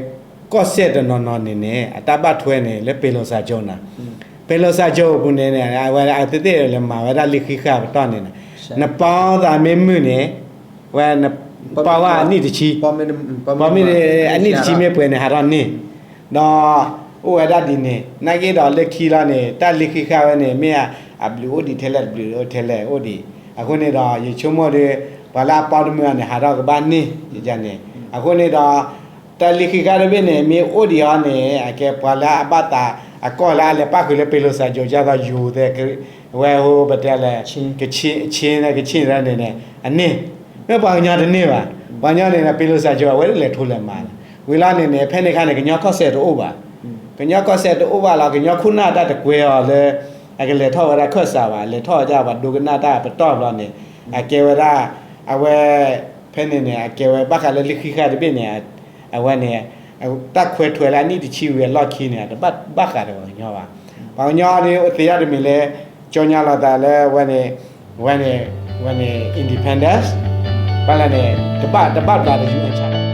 ကီၢ်စဲၣ်တနီၤနီၤန့ၣ်န့ၣ် အတၢ်ဘၣ်ထွဲန့ၣ် လၢပ့ၤလိာ်စၢ်ကၠိနၤ, ပ ပ့ၤလိာ်စၢ်ကၠိပူၤန့ၣ်န့ၣ် အဝဲအဝဲသ့ၣ်သ့ၣ်လဲၤမၤဝဲဒၣ်လံာ်ဃံးဃာ်ပတီၢ်န့ၣ်, နပီသးမ့ၢ်မုာ်န့ၣ်, ဝဲနပီဝဲအနံၣ်တဆံ, ပီမ့ၢ်အနံၣ်တဆံမ့ၢ်ပှဲၤန့ၣ် ဟးထီၣ်န့ၢ်, ဒီးအိၣ်ဝဲဒၣ်ဒ်န့ၣ် နာ်က့ဒီးလၢခံလီၤန့ၣ် တၢ်လံာ်ဃံးဃာ်ဝဲန့ၣ် မ့ၢ်အဘျုးအိၣ်ဒံးထဲလဲၣ် တဘျုးအိၣ်ထဲလဲၣ်အိၣ်ဒံး, အဃိန့ၣ်ဒီး ယဆိကမိၣ်ဒီး ပှၤလၢအပီတမုာ်အီၤန့ၣ် ဟးထီၣ်ကဘၣ်န့ၢ်န့ၣ်, အဃိန့ၣ်ဒီး တၢ်လံာ်ဃံးဃာ်တဘ့ၣ်န့ၣ် မ့ၢ်အိၣ်ဒံးအီၤန့ၣ် အကဲပှၤလၢအဘၣ်သး အကီၢ်လၢအလဲၤပၣ်ဃုာ်လၢပ့ၤလိာ်စၢ်ကၠိ ဒ်သိးယူၤသဲး ဝဲဟိပတဲလဲၣ် ကဆ့န့ၣ် ကဆ့န့ၣ်န့ၣ် အန့ၢ်, မ့ၢ်ပှၤကညီတန့ၢ်ဘၣ်, ပှၤကညီန့ၣ် ပ့ၤလိာ်စၢ်ကၠိအဝဲလဲၤထူလဲၤမၤလီၤ, ဝံၤလီၤန့ၣ်န့ၣ် ဖဲန့ၣ်အခါန့ၣ် ကညီကီၢ်စဲၣ်တအိၣ်ဘၣ်, ကညီကီၢ်စဲၣ်တအိၣ်ဘၣ်လီၤ ကညီခိၣ်နၢ်တၢ်တကွဲအီၤလၢ အကလဲၤထီၣ်ဝဲဒၣ်ခၢၣ်စးဘၣ် လဲၤထီၣ်ဝဲဒၣ်ပှၤဒိကနၣ်တၢ်ပတီၢ်ဘျီန့ၣ်, အကဲဝဲဒၣ် အဝဲ ဖဲန့ၣ်န့ၣ် အကဲဝဲဘၣ်ဃးလၢလံာ်ဃံးဃာ်တဘ့ၣ်န့ၣ် အဝဲန့ၣ် တၢ်ခွဲးထွဲလၢအနံၣ်တဆံဝံၤအလီၢ်ခံန့ၣ် တဘၣ်ဘၣ်ဃးဒီးပှၤကညီဘၣ်, ပှၤကညီန့ၣ် သ့ၣ်ညါတမံၤလၢ ကၠီညါလိာ်သးလၢ ဝဲန့ၣ် ဝဲန့ၣ် ဝဲန့ၣ် independence ဘၣ်လဲၣ်န့ၣ် တဘၣ်တဘၣ်ဘျးဒီး ယူၤအ့ၣ်